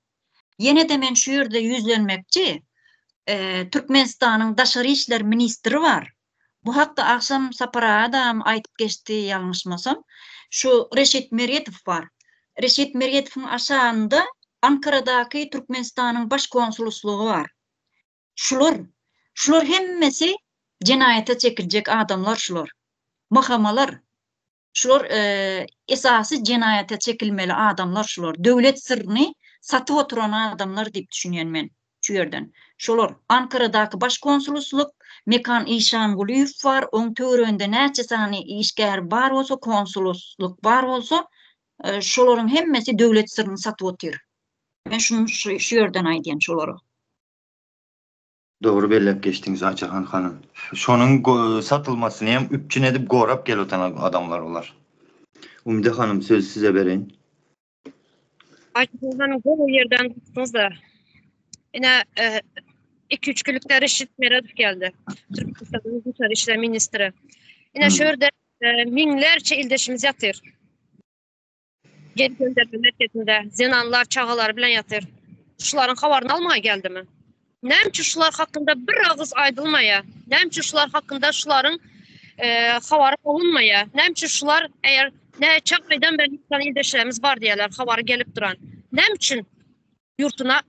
Ýene-de men şu ýerde ýüzlenmekçi, Türkmenistanyň daşary işler ministri bar. Bu hakda agşam Sapar agadam aýdyp geçdi ýalňyşmasam. Şu Reşit Meredow bar. Reşit Meredowyň aşagynda Ankaradaky Türkmenistanyň baş konsulslygy bar. Şular, şular hemmesi jenaýata çekiljek adamlar şular. MHM-lar. Şular esasy jenaýata çekilmeli adamlar şular. Döwlet syryny satyp oturan adamlar diýip düşünýän men şu ýerden. Şolar Ankaradaky baş konsulslyk, Mekan Işangulyýew bar, oň töwereginde näçe sany işgär bar bolsa, konsulslyk bar bolsa, şolaryň hemmesi döwlet syryny satyp otyr. Men şuny şu ýerden aýdýan şolara. Dogry belläp geçdiňiz Ayjahan hanym. Şonuň satylmasyny hem üpjün edip gorap gelip oturan adamlar olar. Umide hanym sözi size bereýin. Ayjahan hanym gowy ýerden tutduňyzda. Ine 2-3 günlükde Reşit Meredow geldi. Türkmenistanyň Daşary işler ministri. Ine şu ýerde müňlerçe ildeşimiz ýatyr. Geri gönderme merkezinde zenanlar çagalary bilen ýatyr. Şularyň habaryny almaga geldimi? Näme üçin şular hakynda bir agyz aýdylmaýar? Näme üçin şular hakynda şularyň e, habary alynmaýar? Näme üçin şular eger näçe aýdan bäri ýatan ildeşlerimiz bar diýerler, habary gelip duran. Näme üçin ýurtuna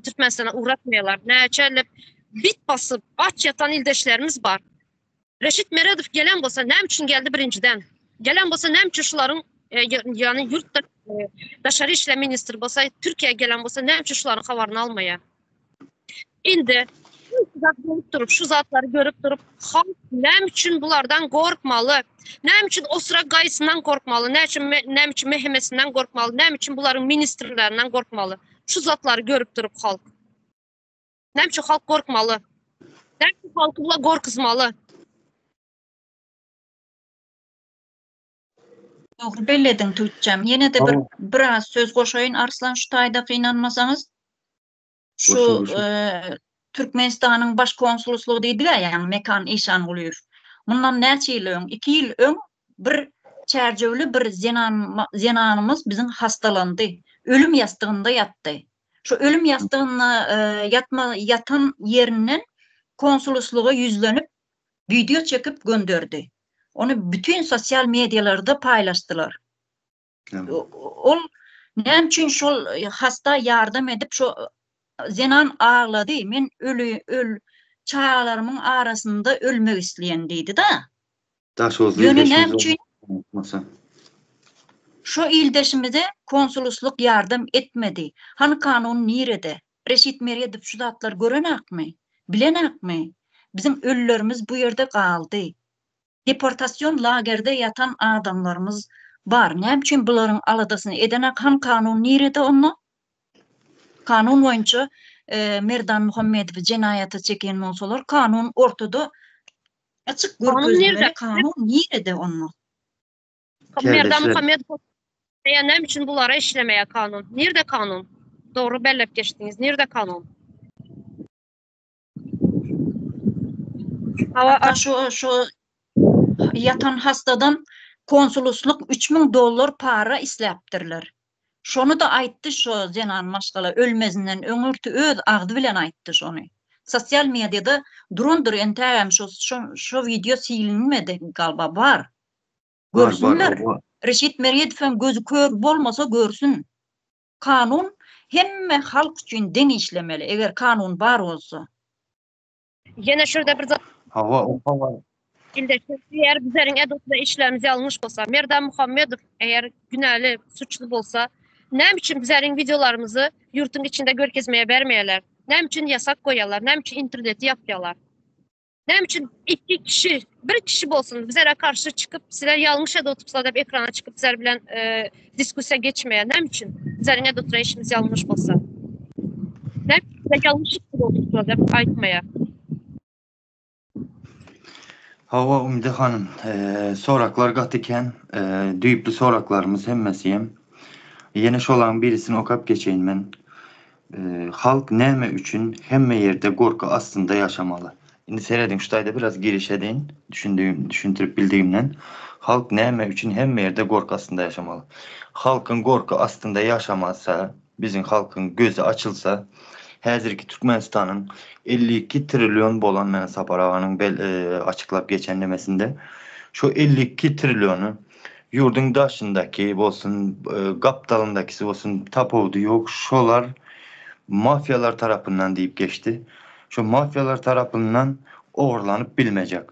Türkmenistana ugratmaýarlar? Näçe bit basyp aç ýatan ildeşlerimiz bar. Reşit Meredow gelen bolsa näme üçin geldi birinjiden? Gelen bolsa näme üçin şularyň e, ýagny ýurtda e, daşary işler ministri bolsa Türkiýä gelen bolsa näme üçin şularyň habaryny almaýar? Indi zat bolup durup, şu zatlary görüp durup, halk näme üçin bulardan gorkmaly? Näme üçin Osra Gaýsyndan gorkmaly? Näme üçin näme üçin MHM-sinden gorkmaly? Näme üçin bularyň ministrlerinden gorkmaly? Şu zatlary görüp durup halk. Näme üçin halk gorkmaly? Näme üçin halky bular gorkuzmaly? Dogry bellediň Tütjem. Ýene-de bir biraz söz goşaýyn Arslan şu taýda gynanmasaňyz. Şu Türkmenistanyň baş konsulslygy diýdik-ä ýaňy Mekan Işangulyýew. Mundan näçe ýyl öň, 2 ýyl öň bir. Çärjewli bir zenan zenanymyz biziň hastalandy. Ölüm ýastygynda ýatdy. Şo ölüm ýastygynda ýatma ýatan ýerinden konsuloslyga ýüzlenip wideo çekip gönderdi. Ony bütin sosial medialarda paýlaşdylar. Ol näme üçin şol hasta ýardam edip şo zenan aglady, men öli öl çagalarymyň arasynda ölmek isleýän diýdi-da. Daşoguzly Ýöne näme üçin şo ildeşimize konsuluslyk ýardam etmedi? Hany kanun nirede? Reşit Meredow şu zatlary görenakmy? Bilenakmy? Biziň ölülerimiz bu ýerde galdy. Deportasion lagerde ýatan adamlarymyz bar. Näme üçin bularyň aladasyny edenak? Hany kanun nirede onda? Kanun boýunça Merdan Muhammedowy jenaýata çeken bolsalar, kanun ortada açyk görkezilmeli. Kanun nirede onda? Merdan Muhammedow ýa näme üçin bulara işlemeýär kanun? Nirde kanun? Dogry bellep geçdiňiz. Nirde kanun? Hawa, şu şu ýatan hastadan konsuluslyk 3000 dollar para isläpdirler. Şony-da aýtdy şo zenan maşgala ölmezinden öňürti öz agzy bilen aýtdy şony. Sosial mediada durandyr entägem şo şo wideo silinmedi galba bar. Görsünler. Reşit Meredowem gözi kör bolmasa görsün. Kanun hemme halk üçin deň işlemeli eger kanun bar bolsa. Ýene şurada bir zat. Hawa o habar. Indi eger bizleriň edilse işlerimiz ýalňyş bolsa, Merdan Muhammedow eger günäli, suçly bolsa, näme üçin bizleriň wideolarymyzy ýurtuň içinde görkezmeye bermeýärler? Näme üçin ýasak goýýarlar? Näme üçin interneti ýapýarlar? Näme üçin iki kişi, bir kişi bolsun bizlere garşy çykyp, sizler ýalňyş edip oturupsylar diýip ekrana çykyp bizler bilen e, diskussiýa geçmeýär? Näme üçin? Bizleriň edip oturan işimiz ýalňyş bolsa. Näme üçin ýalňyş edip oturupsylar diýip aýtmaýar? Hawa Umide hanym, e, soraklar gaty kän, e, düýpli soraklarymyz hemmesi hem. Ýene şolaryň birisini okap geçeýin men. Halk näme üçin hemme ýerde gorky astynda ýaşamaly? Indi serediň şu taýda biraz giriş edeýin, düşündigim, düşündirip bildigimden. Halk näme üçin hemme ýerde gorky astynda ýaşamaly? Halkyň gorky astynda ýaşamasa, biziň halkyň gözi açylsa, häzirki Türkmenistanyň 52 trillion bolan mena Sapar aganyň bel açyklap geçen nemesinde şo 52 trilliony Ýurduň daşyndaky bolsun, gapdalyndakisi bolsun tapawudy ýok, şolar mafiýalar tarapyndan diýip geçdi. Şo mafiýalar tarapyndan ogurlanyp bilmejek.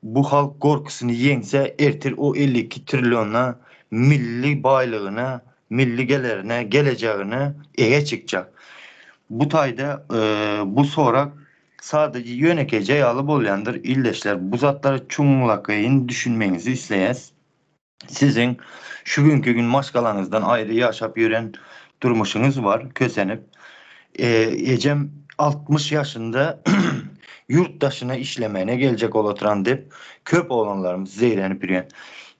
Bu halk gorkusyny ýeňse ertir o 52 trilliona milli baýlygyna, milli gelerine, gelejegine eýe çykjak. Bu taýda bu sorag Sadaja ýönekeýje ýaly bolýandyr ildeşler bu zatlara çuňňulakaýyn düşünmegiňizi isleýäs. Siziň şu günki gün maşgalaňyzdan aýry ýaşap ýören durmuşyňyz bar kösenip. Ejem 60 ýaşynda ýurt daşyna işlemene geljek oloturan dep köp oglanlarymyz zeýrenip ýörýän.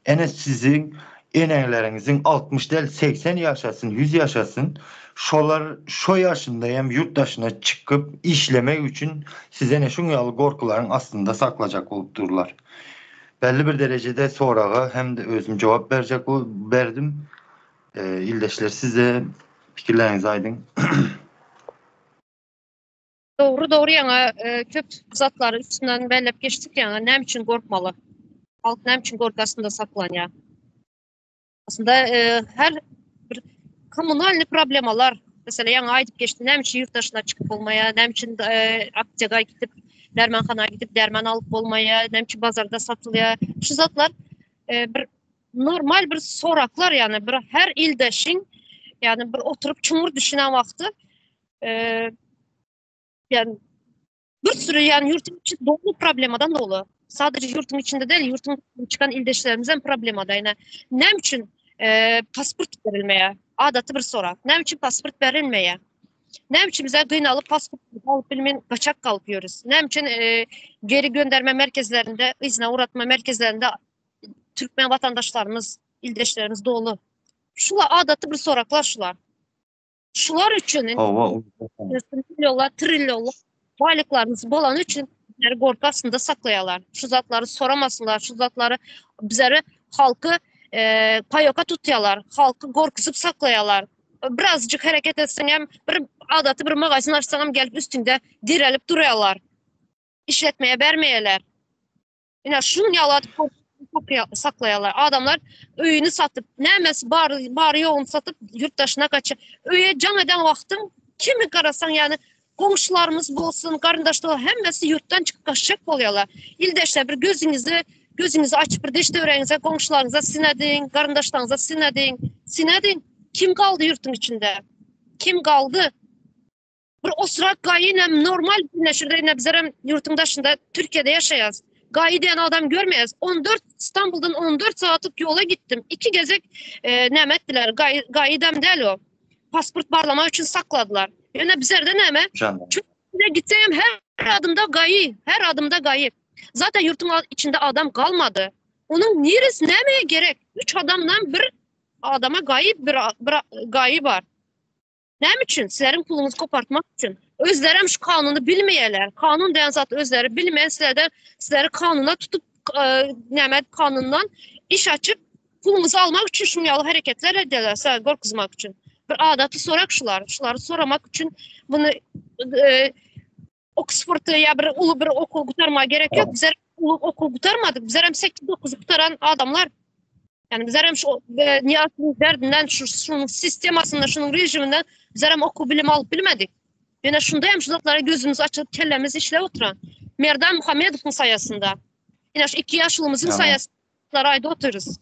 Ene siziň Eneleriňiziň 60 däl 80 ýaşasyn 100 ýaşasyn şolar şo ýaşynda hem ýurt daşyna çykyp işlemek üçin sizi ene şuň ýaly gorkularyň astynda saklajak bolup durlar. Belli bir derejede soraga hem-de özüm jogap berjek berdim. Ildeşler size pikirleriňizi aýdyň. Dogry dogry ýaňa köp zatlary üstünden belläp geçdik ýaňa näme üçin gorkmaly? Halk näme üçin gorky astynda saklanýar? Aslynda her bir kommunalny problemalar mesela ýaňa aýdyp geçdi näme üçin ýurt daşyna çykyp bolmaýar, näme üçin apteka gidip dermanhana gidip derman alyp bolmaýar, näme üçin bazarda satylýar? Şu zatlar bir normal bir soraklar ýagny bir her ildeşiň ýagny bir oturyp çuňňur düşünen wagty Yani bir sürü yani yurtun içi dolu problemadan dolu. Sadece yurtun içinde değil, yurtun çıkan ildeşlerimizden problemada. Yani ne için e, pasport verilmeye? Adaty bir sorak. Ne için pasport verilmeye? Ne için bize gıynalı pasport alıp bilmeyin kaçak kalıp yiyoruz? Ne için e, geri gönderme merkezlerinde, izne uğratma merkezlerinde Türkmen vatandaşlarımız, ildeşlerimiz dolu. Şular adaty bir soraklar şular. Şular üçin Hawa, millionlar, trillionlar baýlyklarymyz bolany üçin bizleri gorky astynda saklaýarlar. Şu zatlary soramasynlar, şu zatlary bizleri halky E, paýoka tutýarlar, halky gorkuzyp saklaýarlar. Birazjyk hereket etseň hem bir adaty bir magazin açsaň hem gelip üstüňde direlip durýarlar. Işletmeye bermeýärler. Ine şunuň ýaly saklaýarlar. Adamlar öýüni satyp, nämesi bar, bary ýoguny satyp ýurt daşyna gaçýar. Öýe jaň eden wagtyň kimi garasaň, ýagny goňşularymyz bolsun, garyndaşlar hemmesi ýurtdan çykyp gaçjak bolýarlar. Ildeşler bir gözüňizi gözüňizi açyp bir deş töweregiňize, goňşularyňyza syn ediň, garyndaşlaryňyza syn ediň. Syn ediň. Kim galdy ýurtuň içinde? Kim galdy? Bir osurak gaýynem normal ine şurada ine bizlerem ýurtuň daşynda Türkiýede ýaşaýas. Gaýy diýen adam görmeýäs. 14 İstanbuldan 14 saatlyk ýola gitdim. Iki gezek e, näme etdiler? Gaýy gaýydam däl o. Pasport barlamak üçin sakladylar. Ýöne bizlerde näme? Çünki gitsem her adımda gaýy, her adımda gaýy. Zaten ýurtuň içinde adam galmady. Onuň niresi nämeye gerek? Üç adamdan bir adama gaýy bir, bir gaýy bar. Näme üçin? Sizleriň puluňyzy kopartmak üçin. Özlerem şu kanuny bilmeýärler. Kanun diýen zat özleri bilmeýän sizlerden sizleri kanuna tutup e, näme kanundan iş açyp puluňyzy almak üçin şuň ýaly hereketler edýärler, sizleri gorkuzmak üçin. Bir adaty sorak şular. Şulary soramak üçin bunu e, Oksfordy ýa bir uly bir okuw gutarmaga gerek ýok. Bizler uly okuw gutarmadyk. Bizler hem 8-9 gutaran adamlar. Yani bizler hem şu e, Niýazyň derdinden, şu şunuň sistemasyndan, şunuň rejiminden bizler hem okuw bilim alyp bilmedik. Ýöne şunda hem şu zatlara gözümiz açylyp, kellemiz işläp oturan. Merdan Muhammedowyň saýasynda. Ine şu iki ýaşulymyzyň saýasynda aýda otyrys.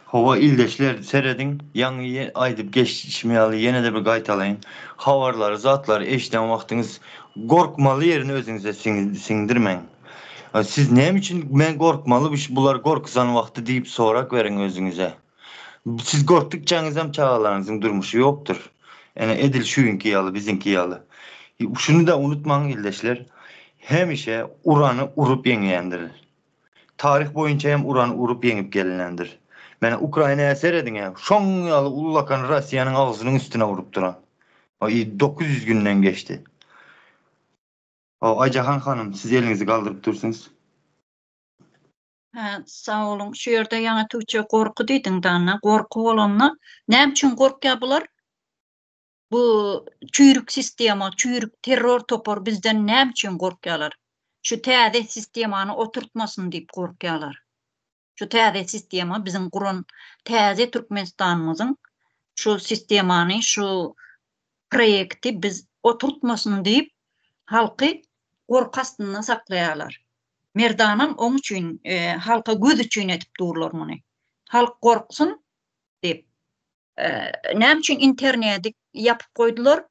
Hawa ildeşler serediň ýaňy aýdyp geçişim ýaly ýene-de bir gaýtalaýyn habarlary zatlary eşiden wagtyňyz gorkmaly ýerini özüňize siňdirmäň siz näme üçin men gorkmaly bular gorkuzan wagty diýip sorag beriň özüňize siz gorkdukçaňyzam çagalaryňyzyň durmuşy ýokdur ene edil şu günki ýaly biziňki ýaly şuny-da unutmaň ildeşler hemişe urany urup ýeňýändir. Taryh boýunça hem urany urup ýeňip gelinendir. Mena Ukrainaya serediň-ä, şoň ýaly ullakan Rossiýanyň agzynyň üstüne urup duran. Aý 900 günden geçdi. O Aýjahan hanym, siz eliňizi galdyryp dursuňyz. Hä, sag boluň. Şu ýerde ýaňy Tuğçe gorky diýdiň dana. Gorky bolanda näme üçin gorkýar bular? Bu çüýrük sistema, çüýrük terror topar bizden näme üçin gorkýarlar? Şu täze sistemany oturtmasyn diýip gorkýarlar. Şu täze sistema biziň guran täze Türkmenistanymyzyň şu sistemany, şu proýekti biz oturtmasyn diýip halky gorky astynda saklaýarlar. Merdanam oň üçin halka göz üçin edip durlar muny. Halk gorksun diýip. Näme üçin interneti ýapyp goýdular?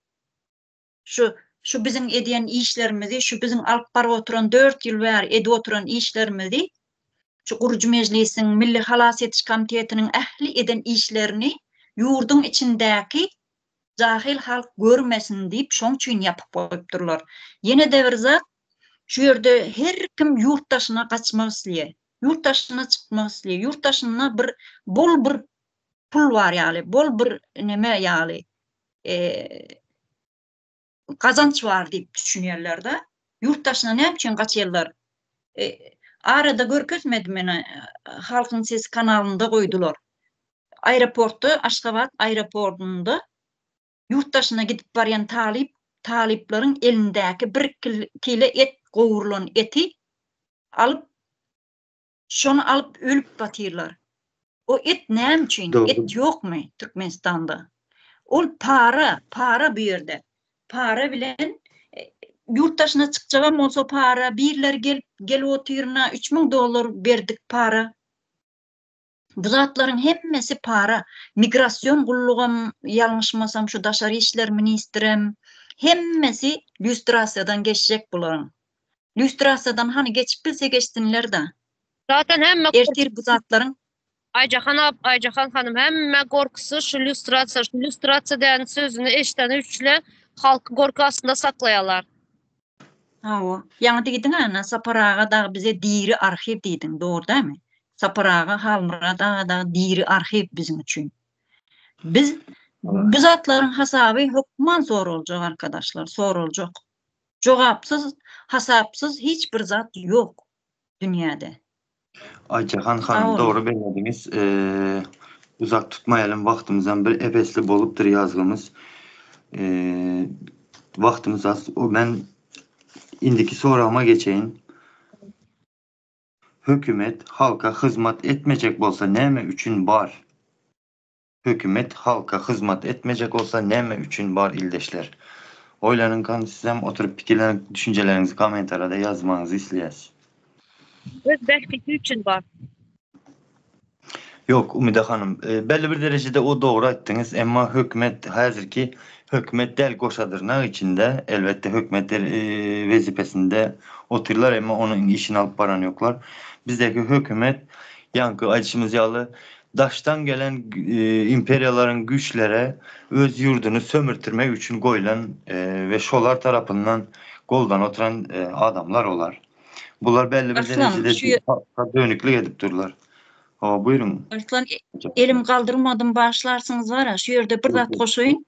Şu şu biziň edýän işlerimizi, şu biziň alyp baryp oturan 4 ýyl bäri edip oturan işlerimizi, şu gurujy mejlisiň, Milli halas ediş komitetiniň ähli eden işlerini ýurduň içindäki jahyl halk görmesin diýip, şoň üçin ýapyp goýupdyrlar. Ýene-de bir zat, şu ýerde her kim ýurt daşyna gaçmak isleýär. Ýurt daşyna çykmak isleýär. Ýurt daşynda bir bol bir pul bar ýaly, bol bir neme ýaly, gazanç bar diýip düşünýärler-de. Ýurt daşyna näme üçin gaçýarlar? Arada görkezmedi meni, Halkyň sesi kanalynda goýdular. Aeroportda, Aşgabat aeroportynda ýurt daşyna gidip barýan talyp, talyplaryň elindäki bir kile et gowrulan eti alyp Şony alyp ölüp batyrlar. O et näme üçin? Et ýokmy Türkmenistanda? Ol para, para bu ýerde. Para bilen ýurt daşyna çykjagam bolsa para, birleri gelip gelip otyryna 3000 dollar berdik para. Bu zatlaryň hemmesi para. Migrasion gullugam ýalňyşmasam şu daşary işler ministrem hemmesi lýustrasiýadan geçjek bularyň. Lýustrasiýadan hany geçip bilse geçsinler-da. Zaten hemme Ertir bu zatlaryň Aýjahan ap Aýjahan hanym hemme gorkusy şu lýustrasiýa, şu lýustrasiýa diýen sözüni eşideni üçle halky gorky astynda saklaýarlar. Hawa. Ýaňy diýdiň ana Sapar aga dagy bize diri arhiw diýdiň, dogry dälmi? Sapar aga, Halmyrat aga dagy diri arhiw biziň üçin. Biz bu zatlaryň hasaby hökman soraljak arkadaşlar, soraljak. Jogapsyz, hasapsyz hiç bir zat ýok dünýäde. Aýjahan hanym dogry bellediňiz. Uzak tutmaýalym wagtymyzam bir ep-esli bolupdyr ýazgymyz. Wagtymyz az. Men indiki soragyma geçeýin. Hökümet halka hyzmat etmejek bolsa näme üçin bar? Hökümet halka hyzmat etmejek bolsa näme üçin bar ildeşler? Oýlanyň kany sizem oturyp pikirlenip düşünjeleriňizi kommentarada ýazmagyňyzy isleýäs. Öz bähbiti üçin bar. Ýok Umyda hanym, belli bir derejede o dogry aýtdyňyz, emma hökümet häzirki hökümet däl goşa dyrnak içinde, elbetde hökümet wezipesinde otyrlar emma onuň işini alyp baran ýoklar. Bizdeki hökümet ýaňky aýdyşymyz ýaly Daşdan gelen imperiýalaryň güýçlere öz ýurduny sömürtirmek üçin goýlan we şolar tarapyndan goldan oturan adamlar olar. Bular belli bir derejede halka dönüklik edip durlar. Hawa buýruň. Arslan elim galdyrmadym bagyşlarsyňyz bara şu ýerde bir zat goşaýyn.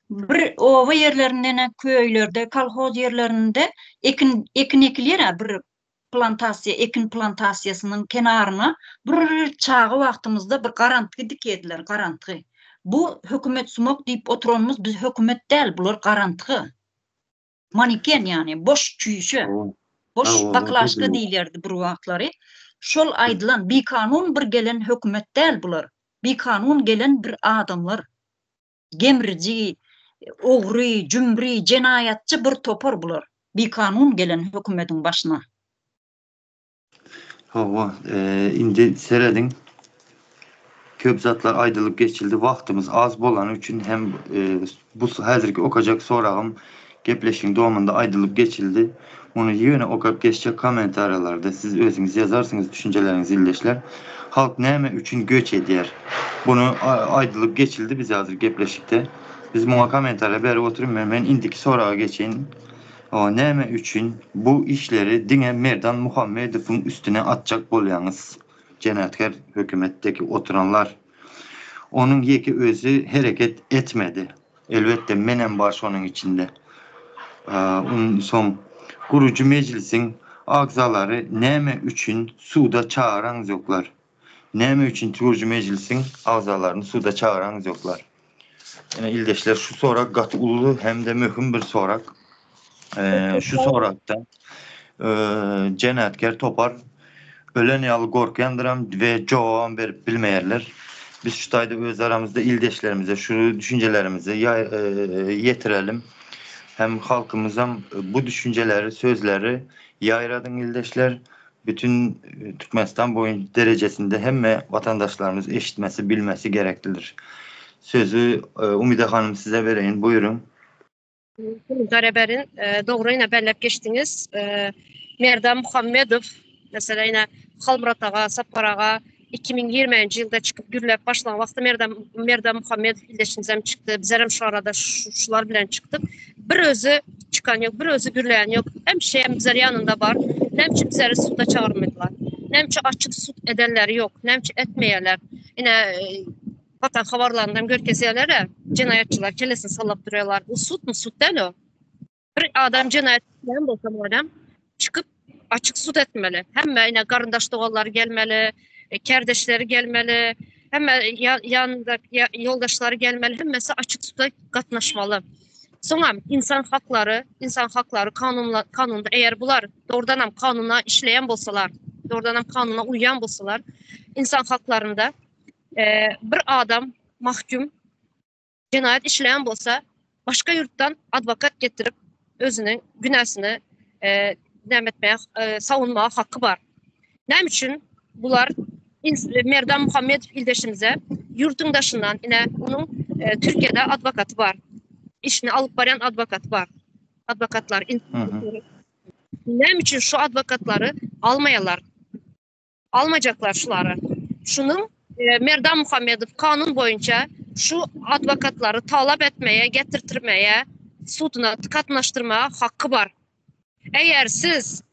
Bir oba ýerlerinde köýlerde kolhoz ýerlerinde ekin ekin ekilýär bir plantasiýa, ekin plantasiýasynyň kenaryna bir çaga wagtymyzda bir garantgy dikediler, garantgy. Bu hökümet sumak diýip oturanymyz biz hökümet däl, bular garantgy. Maniken ýagny boş çüýşe, boş baklaşka diýilýärdi bir wagtlary. Şol aýdylan bikanun bir gelen hökümet däl bular. Bikanun gelen bir adamlar. Gemriji, ogry, jümri, jenaýatçy bir topar bular. Bikanun gelen hökümediň başyna. Hawa, indi serediň. Köp zatlar aýdylyp geçildi. Wagtymyz az bolany üçin hem bu häzirki okajak soragym gepleşigiň dowamynda aýdylyp geçildi. Muny ýöne okap geçjek kommentariýalarda siz özüňiz ýazarsyňyz düşünjeleriňizi ildeşler. Halk näme üçin göç edýär? Buny aýdylyp geçildi bize hazir gepleşikde. Biz muňa kommentariýa berip oturyň men men indiki soraga geçeýin. Näme üçin bu işleri diňe Merdan Muhammedowyň üstüne atjak bolýaňyz jenaýatkär hökümetdeki oturanlar. Onuň ýeke özi hereket etmedi. Elbetde menem bar şonuň içinde. Onsoň gurujy mejlisiň agzalary näme üçin suda çagyraňzoklar? Näme üçin gurujy mejlisiň agzalaryny suda çagyraňzoklar? Ine ildeşler şu sorag gaty uly hem-de möhüm bir sorag. Şu soragda jenaýatkär topar ölen ýaly gorkýandyram we jogabam berip bilmeýärler. Biz şu taýda öz aramyzda ildeşlerimize şu düşünjelerimizi ýetirelim. Hem halkymyzam bu düşünjeleri, sözleri ýaýradyň ildeşler. Bütün Türkmenistan boýunça derejesinde hemme watandaşlarymyz eşitmesi, bilmesi gereklidir. Sözi Umyda hanym size bereýin, buýruň. Kommentariýa berin. Dogry ine belläp geçdiňiz. Merdan Muhammedow mesela ine Halmyrat aga, Sapar aga 2020-nji ýylda çykyp gürläp başlan wagty Merdan Merdan Muhammedow ildeşimizem çykdy. Bizlerem şu arada şular bilen çykdyk. Bir özi çykan ýok, bir özi gürleýän ýok. Hemişe hem bizler ýanynda bar. Näme üçin bizleri suda çagyrmadylar? Näme üçin açyk sud edenleri ýok? Näme üçin etmeýärler? Ine Watan habarlaryndan görkezýärler-ä, jenaýatçylar kellesini sallap durýarlar. Bu sudmy? Sud däl o. Bir adam jenaýat işleýän bolsa madem, çykyp açyk sud etmeli. Hemme ine garyndaş doganlary gelmeli, e, kärdeşleri gelmeli, hemme ýanynda ýoldaşlary gelmeli, hemmesi açyk suda gatnaşmaly. Soňam insan haklary, insan haklary kanunla kanunda eger bular dogrudanam kanuna işleýän bolsalar, dogrudanam kanuna uýýan bolsalar, insan haklarynda bir adam mahkum jenaýat işleýän bolsa, başga ýurtdan adwokat getirip, özüniň günäsini näme etmäge, sawunmaga haky bar. Näme üçin bular Merdan Muhammedow ildeşimize ýurduň daşyndan, ine, onuň Türkiýede adwokaty bar. Işini alyp barýan adwokaty bar. Adwokatlar. Näme üçin şu adwokatlary almaýarlar? Almajaklar şulary. Şunuň Merdan Muhammedow kanun boýunça şu adwokatlary talap etmeye, getirtirmeye, suduna gatnaşdyrmaga haky bar. Eger siz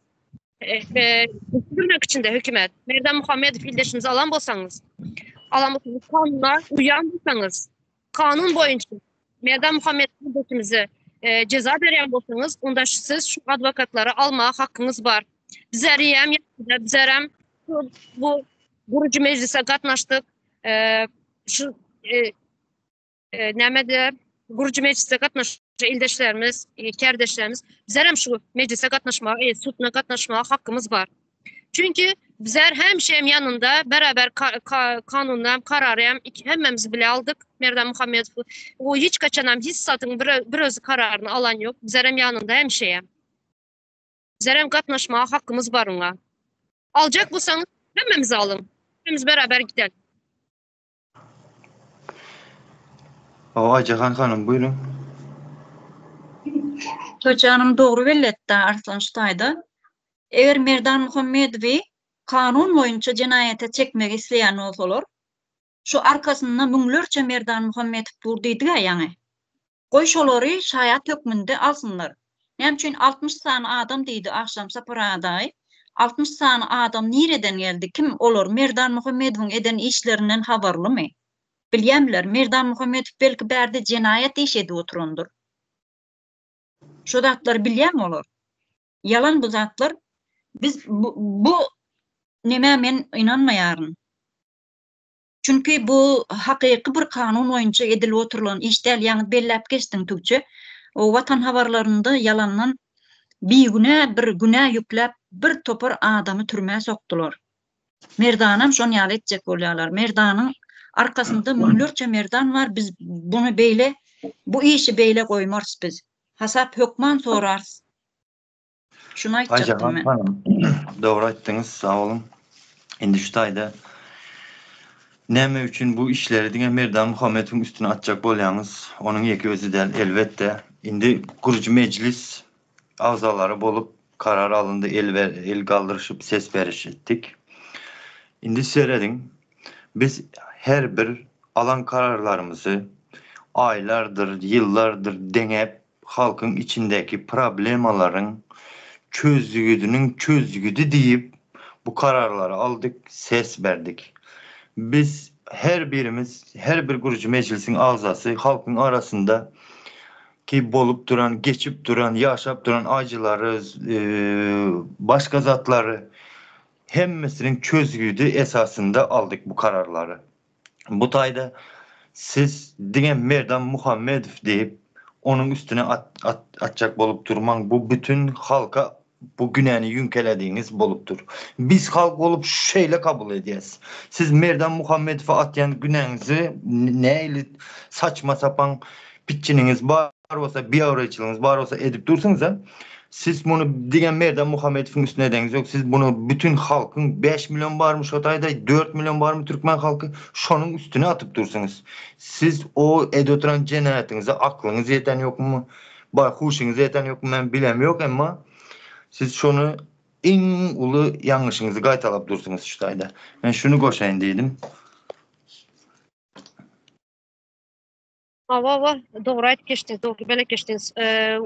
bilmek içinde hökümet Merdan Muhammedow ildeşimizi alan bolsaňyz, alan bolsaňyz kanuna uýan bolsaňyz, kanun boýunça Merdan Muhammedow ildeşimizi jeza berýän bolsaňyz, onda siz şu adwokatlary almaga hakyňyz bar. Bizerem, bizerem. Bu gurujy mejlise gatnaşdyk. Şu näme diýer? Gurujy mejlise gatnaşan ildeşlerimiz, kärdeşlerimiz bizler hem şu mejlise gatnaşmaga, suduna gatnaşmaga hakkymyz bar. Çünki bizler hemişe hem ýanynda beraber kanundan hem karary hem hemmemiz bile aldyk. Merdan Muhammedow o hiç kaçan hem hiç zatyň bir, bir özü kararyny alan ýok. Bizler hem ýanynda hemişe hem. Bizler hem gatnaşmaga hakkymyz bar oňa. Aljak bolsaňyz hemmemiz alyň. Hemmemiz beraber gidelim. Hawa Aýjahan hanym buýruň. Toýjanym dogry belletdi Arslan şu taýda. Eger Merdan Muhammedowy kanun boýunça jenaýata çekmegi isleýän bolsalar, şu arkasynda müňlerçe Merdan Muhammedow dur diýdig-ä ýaňy. Goý şolary şaýat hökmünde alsynlar. Näme üçin 60 sany adam diýdi agşam Sapar daýy. 60 sany adam nireden geldi? Kim olar? Merdan Muhammedowyň eden işlerinden habarlymy? Bilýämiler? Merdan Muhammedow belki bärde jenaýat iş edip oturandyr. Şo zatlary bilýämi olar? Ýalan bu zatlar. Biz bu nemä men ynanmaýaryn. Çünki bu hakyky bir kanun boýunça edilip oturylan iş däl, ýaňy belläp geçdiň Tugçe. O Watan habarlarynda ýalandan bigünä bir günä ýükläp bir topar adamy türmä sokdular. Merdanam şon ýaly etjek bolýarlar. Merdanyň arkasynda müňlerçe merdan bar, biz buny beýle, bu işi beýle goýmarys biz. Hasap hökman sorarys. Şuny aýtjakdym men. Aýjahan hanym, dogry aýtdyňyz, sag boluň. Indi şu taýda näme üçin bu işleri diňe Merdan Muhammedowyň üstüne atjak bolýaňyz? Onuň ýeke özi däl, elbetde. Indi gurujy mejlis agzalary bolup karar alyndy, el el galdyryşyp ses beriş etdik. Indi serediň, biz her bir alan kararlarymyzy aýlardyr, ýyllardyr deňäp halkyň içindäki problemalaryň çözgüdiniň çözgüdi diýip bu kararlary aldyk, ses berdik. Biz her birimiz, her bir gurujy mejlisiň agzasy halkyň arasynda ki bolup duran, geçip duran, ýaşap duran ajylary, başga zatlary hemmesiniň çözgüdi esasynda aldyk bu kararlary. Bu taýda siz diňe Merdan Muhammedow diýip, onuň üstüne at atjak bolup durmaň, bu bütin halka bu günäni ýüňkeledigiňiz bolup dur. Biz halk bolup şeýle kabul edýäs. Siz Merdan Muhammedowa atýan günäňizi nähili saçma-sapan pitjiniňiz bar bolsa, biabraýçylygyňyz bar bolsa edip dursuňyz-a. Siz muny diňe Merdan Muhammedowyň üstüne edeňiz ýok, siz muny bütin halkyň 5 million barmy şo taýda, 4 million barmy türkmen halky, şonuň üstüne atyp dursuňyz. Siz o edip oturan jenaýatyňyza aklyňyz ýeten ýokmy, bar huşuňyz ýeten ýokmy men bilem ýok, emma siz şony iň uly ýalňyşyňyzy gaýtalap dursuňyz şu taýda. Men şuny goşaýyn diýdim. Hawa, hawa, dogry aýdyp geçdiňiz, dogry belek geçdiňiz.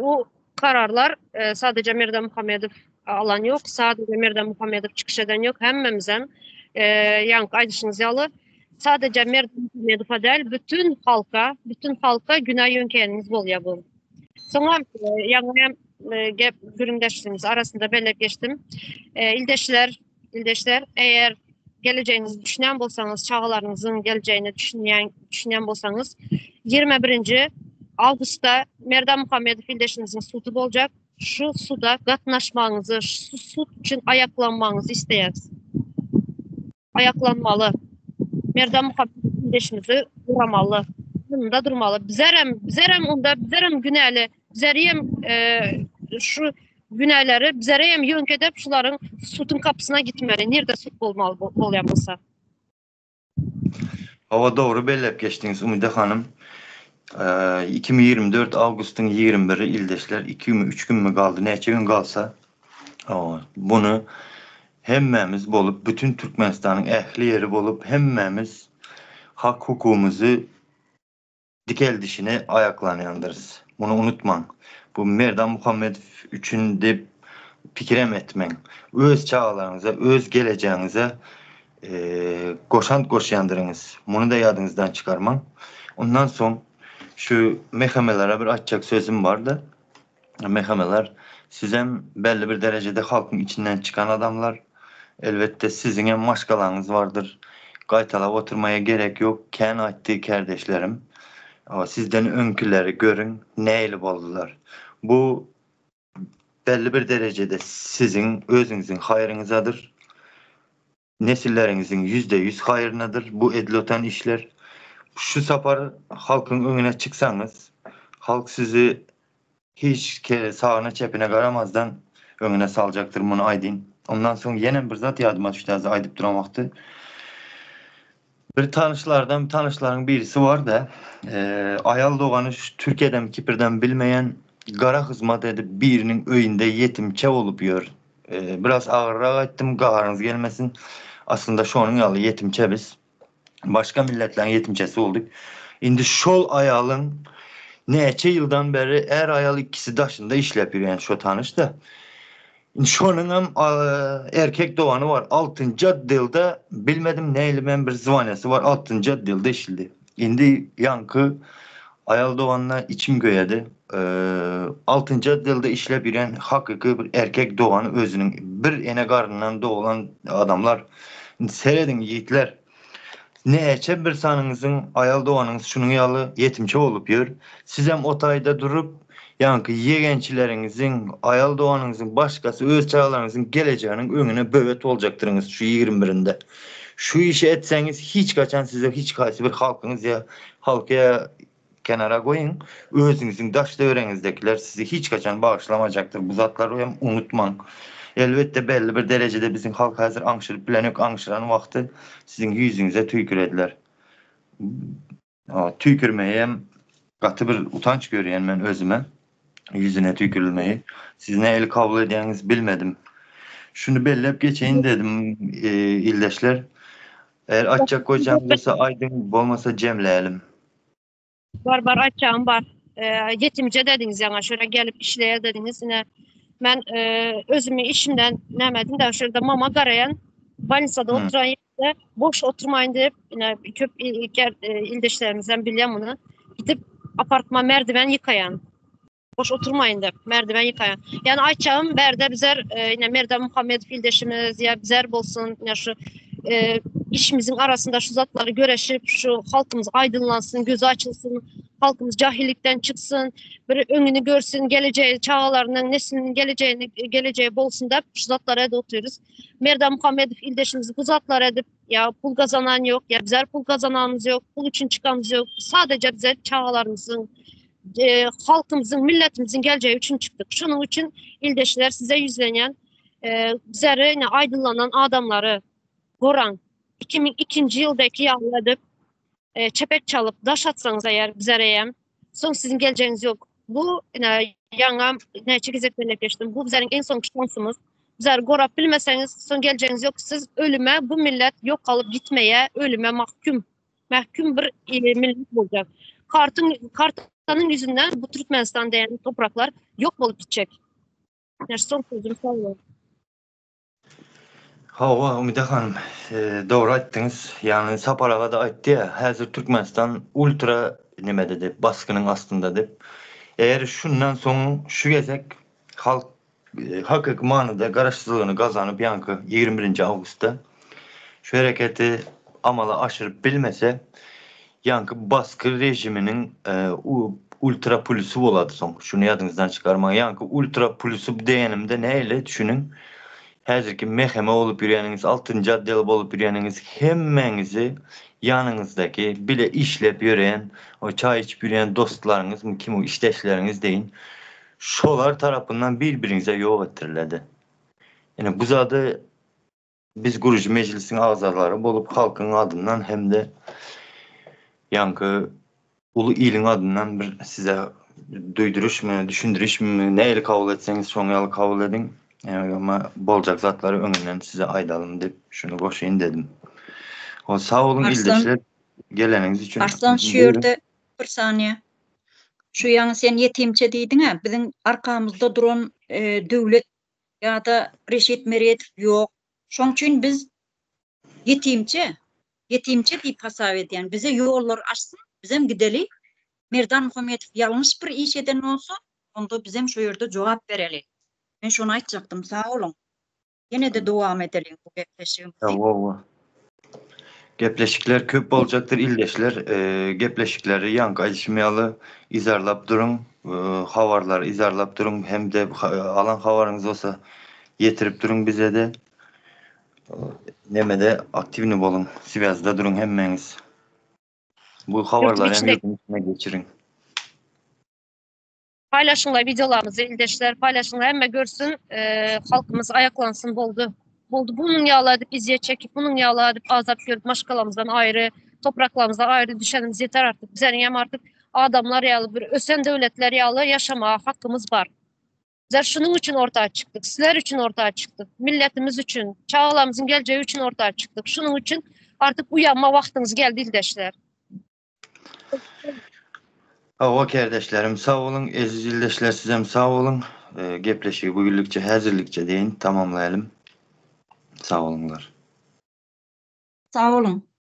O kararlar sadece Merdan Muhammedow alan ýok, sadece Merdan Muhammedow çykyş eden ýok, hemmemizem ýaňky aýdyşyňyz ýaly sadece Merdan Muhammedowa däl, bütün halka, bütün halka günä ýöňkeýäniňiz bolýar bu. Soňam ýaňy hem gep gürrüňdeşligimiz arasynda belläp geçdim. Ildeşler, Ildeşler, eger gelejeginizi düşünýän bolsaňyz, çagalaryňyzyň gelejegini düşünýän düşünýän bolsaňyz, 21-nji awgustda Merdan Muhammedow ildeşimiziň sudy boljak. Şu suda gatnaşmagyňyzy, şu sud üçin aýaklanmagyňyzy isleýäris. Aýaklanmaly. Merdan Muhammedow ildeşimizi guramaly. Ýanynda durmaly. Bizerem, bizerem onda, bizerem günäli. Bizerem şu Günäleri bizere hem ýöňk edip şularyň suduň gapysyna gitmeli. Nirde sud bolmaly bolýan bolsa. Hawa dogry belläp geçdiňiz Umyda hanym. 2024 awgustyň 21-i ildeşler 2 günmi 3 günmi galdy näçe gün galsa buny hemmämiz bolup bütün Türkmenistanyň ähli ýeri bolup hemmämiz hak hukugymyzy dikeldişine aýaklanýandyrys. Muny unutmaň. Bu Merdan Muhammedow üçin diýip pikirem etmäň. Öz çagalaryňyza, öz gelejegiňize goşant goşýandyryňyz. Muny-da ýadyňyzdan çykarmaň. Ondan soň şu MHM-lere bir aýtjak sözüm bardy. MHM-ler sizem belli bir derejede halkyň içinden çykan adamlar. Elbetde siziňem maşgalaňyz bardyr. Gaýtalap oturmaýa gerek ýok, kän aýtdy kärdeşlerim. Sizden öňkileri görüň nähili boldular. Bu belli bir derejede siziň özüňiziň haýryňyzadyr. Nesilleriňiziň 100% haýrynadyr bu edilip otan işler. Şu sapar halkyň öňüne çyksaňyz, halk sizi hiç sagyna çepine garamazdan öňüne saljakdyr muny aýdyn. Ondan soň ýenem bir zat ýadyma düşdi häzir aýdyp duran wagty. Bir tanyşlardan tanyşlaryň birisi bar-da, aýal dogany şu Türkiýeden Kiprden bilmeýän gara hyzmat edip biriniň öýünde ýetimçe bolup ýör. Biraz agyrrak aýtdym gaharyňyz gelmesin. Aslynda şonuň ýaly ýetimçe biz. Başga milletleriň ýetimçesi bolduk. Indi şol aýalyň näçe ýyldan beri är-aýal ikisi daşynda işläp ýörýän şo tanyş-da. Indi şonuňam erkek dogany bar. Altynjy otdelda bilmedim nähili men bir zwanýasy bar. Altynjy otdelda işledi. Indi ýaňky aýal doganyna içim köýedi. Altynjy otdelda işläp ýören hakyky bir erkek dogany özüniň bir ene garnyndan doglan adamlar. Indi serediň ýigitler. Näçe bir sanyňyzyň aýal doganyňyz şunuň ýaly ýetimçe bolup ýör. Sizem o taýda durup, ýaňky ýegençileriňiziň, aýal doganyňyzyň, başgasy öz çagalaryňyzyň gelejeginiň öňüne böwet boljakdyryňyz şu 20 birinde. Şu işi etseňiz hiç haçan size hiç haýsy bir halkyňyz ýa halky ýa kenara goýuň, özüňiziň daş töweregiňizdekiler sizi hiç haçan bagyşlamajakdyr. Bu zatlary hem unutmaň. Elbetde belli bir derejede biziň halk häzir aňşyryp bilenok, aňşyran wagty siziň ýüzüňize tüýkürediler. Tüýkürmeyi hem gaty bir utanç görýän men özüme. Ýüzüne tüýkürilmeyi. Siz nähili kabul edýäňiz bilmedim. Şuny belläp geçeýin dedim ildeşler. Eger aýtjak goýjagyňyz bolsa aýdyň, bolmasa jemlälim. Bar bar aýtjagym bar. Ýetimje dediňiz ýaňa şöyle gelip işleýär dediňiz. Ine men özümi işimden näme edin de şöyle mama garaýan bolnisada oturan ýerde boş oturmaýyn diýip ine köp ildeşlerimizden bilýän muny. Gidip apartman merdiwen ýykaýan. Boş oturmaýyn diýip merdiwen ýykaýan. Ýani aýtjagym bärde bizer ine Merdan Muhammedow ildeşimiz ýa bizer bolsun ine şu işimiziň arasynda şu zatlary göreşip şu halkymyz aýdynlansyn, gözi açylsyn, halkymyz jahillikden çyksyn, bir öňüni görsün, geleceği çagalarynyň, nesliniň geleceğini geleceği bolsun diýip şu zatlary edip otyrys. Merdan Muhammedow ildeşimiz bu zatlary edip ýa pul gazanan ýok, ýa bizer pul gazananymyz ýok, pul üçin çykamyz ýok. Sadece bize çagalarymyzyň e, halkymyzyň, milletimiziň geleceği üçin çykdyk. Şonuň üçin ildeşler size ýüzlenýän, e, bizleri ine aýdynlanan adamlary goraň. 2002-nji ýyldaky ýaly edip, e, çepek çalyp, daş atsaňyz eğer bizere soň siziň geleceğiniz ýok. Bu ine ýaňam näçe gezek belläp geçdim. Bu bizleriň iň soňky şansymyz. Bizler gorap bilmeseňiz, soň geleceğiniz ýok. Siz ölüme, bu millet ýok galyp gitmeye, ölüme mahkum. Mahkum bir e, millet boljak. Kartyň kartanyň ýüzünden bu Türkmenistan diýen topraklar ýok bolup gitjek. Yani son sözüm sag boluň. Hawa, Umyda hanym, e, dogry aýtdyňyz. Ýagny Sapar aga-da aýtdy ýa, häzir Türkmenistan ultra nemede diýip, basgynyň astynda diýip. Eger şundan soň şu gezek halk e, hakyky manyda garaşsyzlygyny gazanyp, ýaňky 21-nji awgustda şu hereketi amala aşyryp bilmese, ýaňky basgy režiminiň e, ultra pulsy bolady soň. Şuny ýadyňyzdan çykarmaň. Ýaňky ultra pulsy diýenimde näle düşüniň? Häzirki meheme bolup ýörýäniňiz, altynjy otdel bolup ýörýäniňiz hemmäňizi ýanyňyzdaky bile işläp ýören, o çaý içip ýörýän dostlaryňyzmy kim o işdeşleriňiz deýin, şolar tarapyndan bir-biriňize ýok etdiriledi. Ine bu zady biz gurujy mejlisiň agzalary bolup halkyň adyndan hem-de ýaňky uly iliň adyndan bir size duýduryşmy, düşündirişmi, nähili kabul etseňiz şoň ýaly kabul ediň. Emma boljak zatlary öňünden size aýdalym diýip şuny goşaýyn dedim. O sag boluň ildeşler geleniňiz üçin. Arslan şu ýerde bir saniýe. Şu ýaňy sen ýetimçe diýdiň-ä, biziň arkamyzda duran e, döwlet ýa-da Reşit Meredow ýok. Şoň üçin biz ýetimçe, ýetimçe diýip hasap edýän. Bize ýollar açsyn, bizem gideli. Merdan Muhammedow ýalňyş bir iş eden bolsa, onda bizem şo ýerde jogap bereli. Men şony aýtjakdym. Sag boluň. Ýene-de dowam edeliň bu gepleşigimizi. Hawa. Gepleşikler köp boljakdyr ildeşler. Gepleşikleri ýaňky aýdyşym ýaly yzarlap duruň. Habarlary yzarlap duruň hem-de alan habaryňyz bolsa ýetirip duruň bize-de. Nemede aktiwny boluň, swýazda duruň hemmäňiz. Bu habarlary hem ýurduň içine geçiriň. Paýlaşyňlar wideolarymyzy ildeşler paýlaşyňlar hemme görsün halkymyz aýaklansyn boldy. Boldy bunuň ýaly edip ezýet çekip bunuň ýaly edip azap görüp maşgalamyzdan aýry topraklarymyzdan aýry düşenimiz ýeter artyk bizeniň hem artyk adamlar ýaly bir ösen döwletler ýaly ýaşamaga hakymyz bar. Bizler şunuň üçin orta çykdyk sizler üçin orta çykdyk milletimiz üçin çagalarymyzyň geljegi üçin orta çykdyk şunuň üçin artyk uýanma wagtyňyz geldi ildeşler. Hawa kärdeşlerim sag boluň eziz ildeşler sizem sag boluň gepleşigi bu günlükçe häzirlikçe deýin tamamlaýalym sag boluňlar. Sag boluň.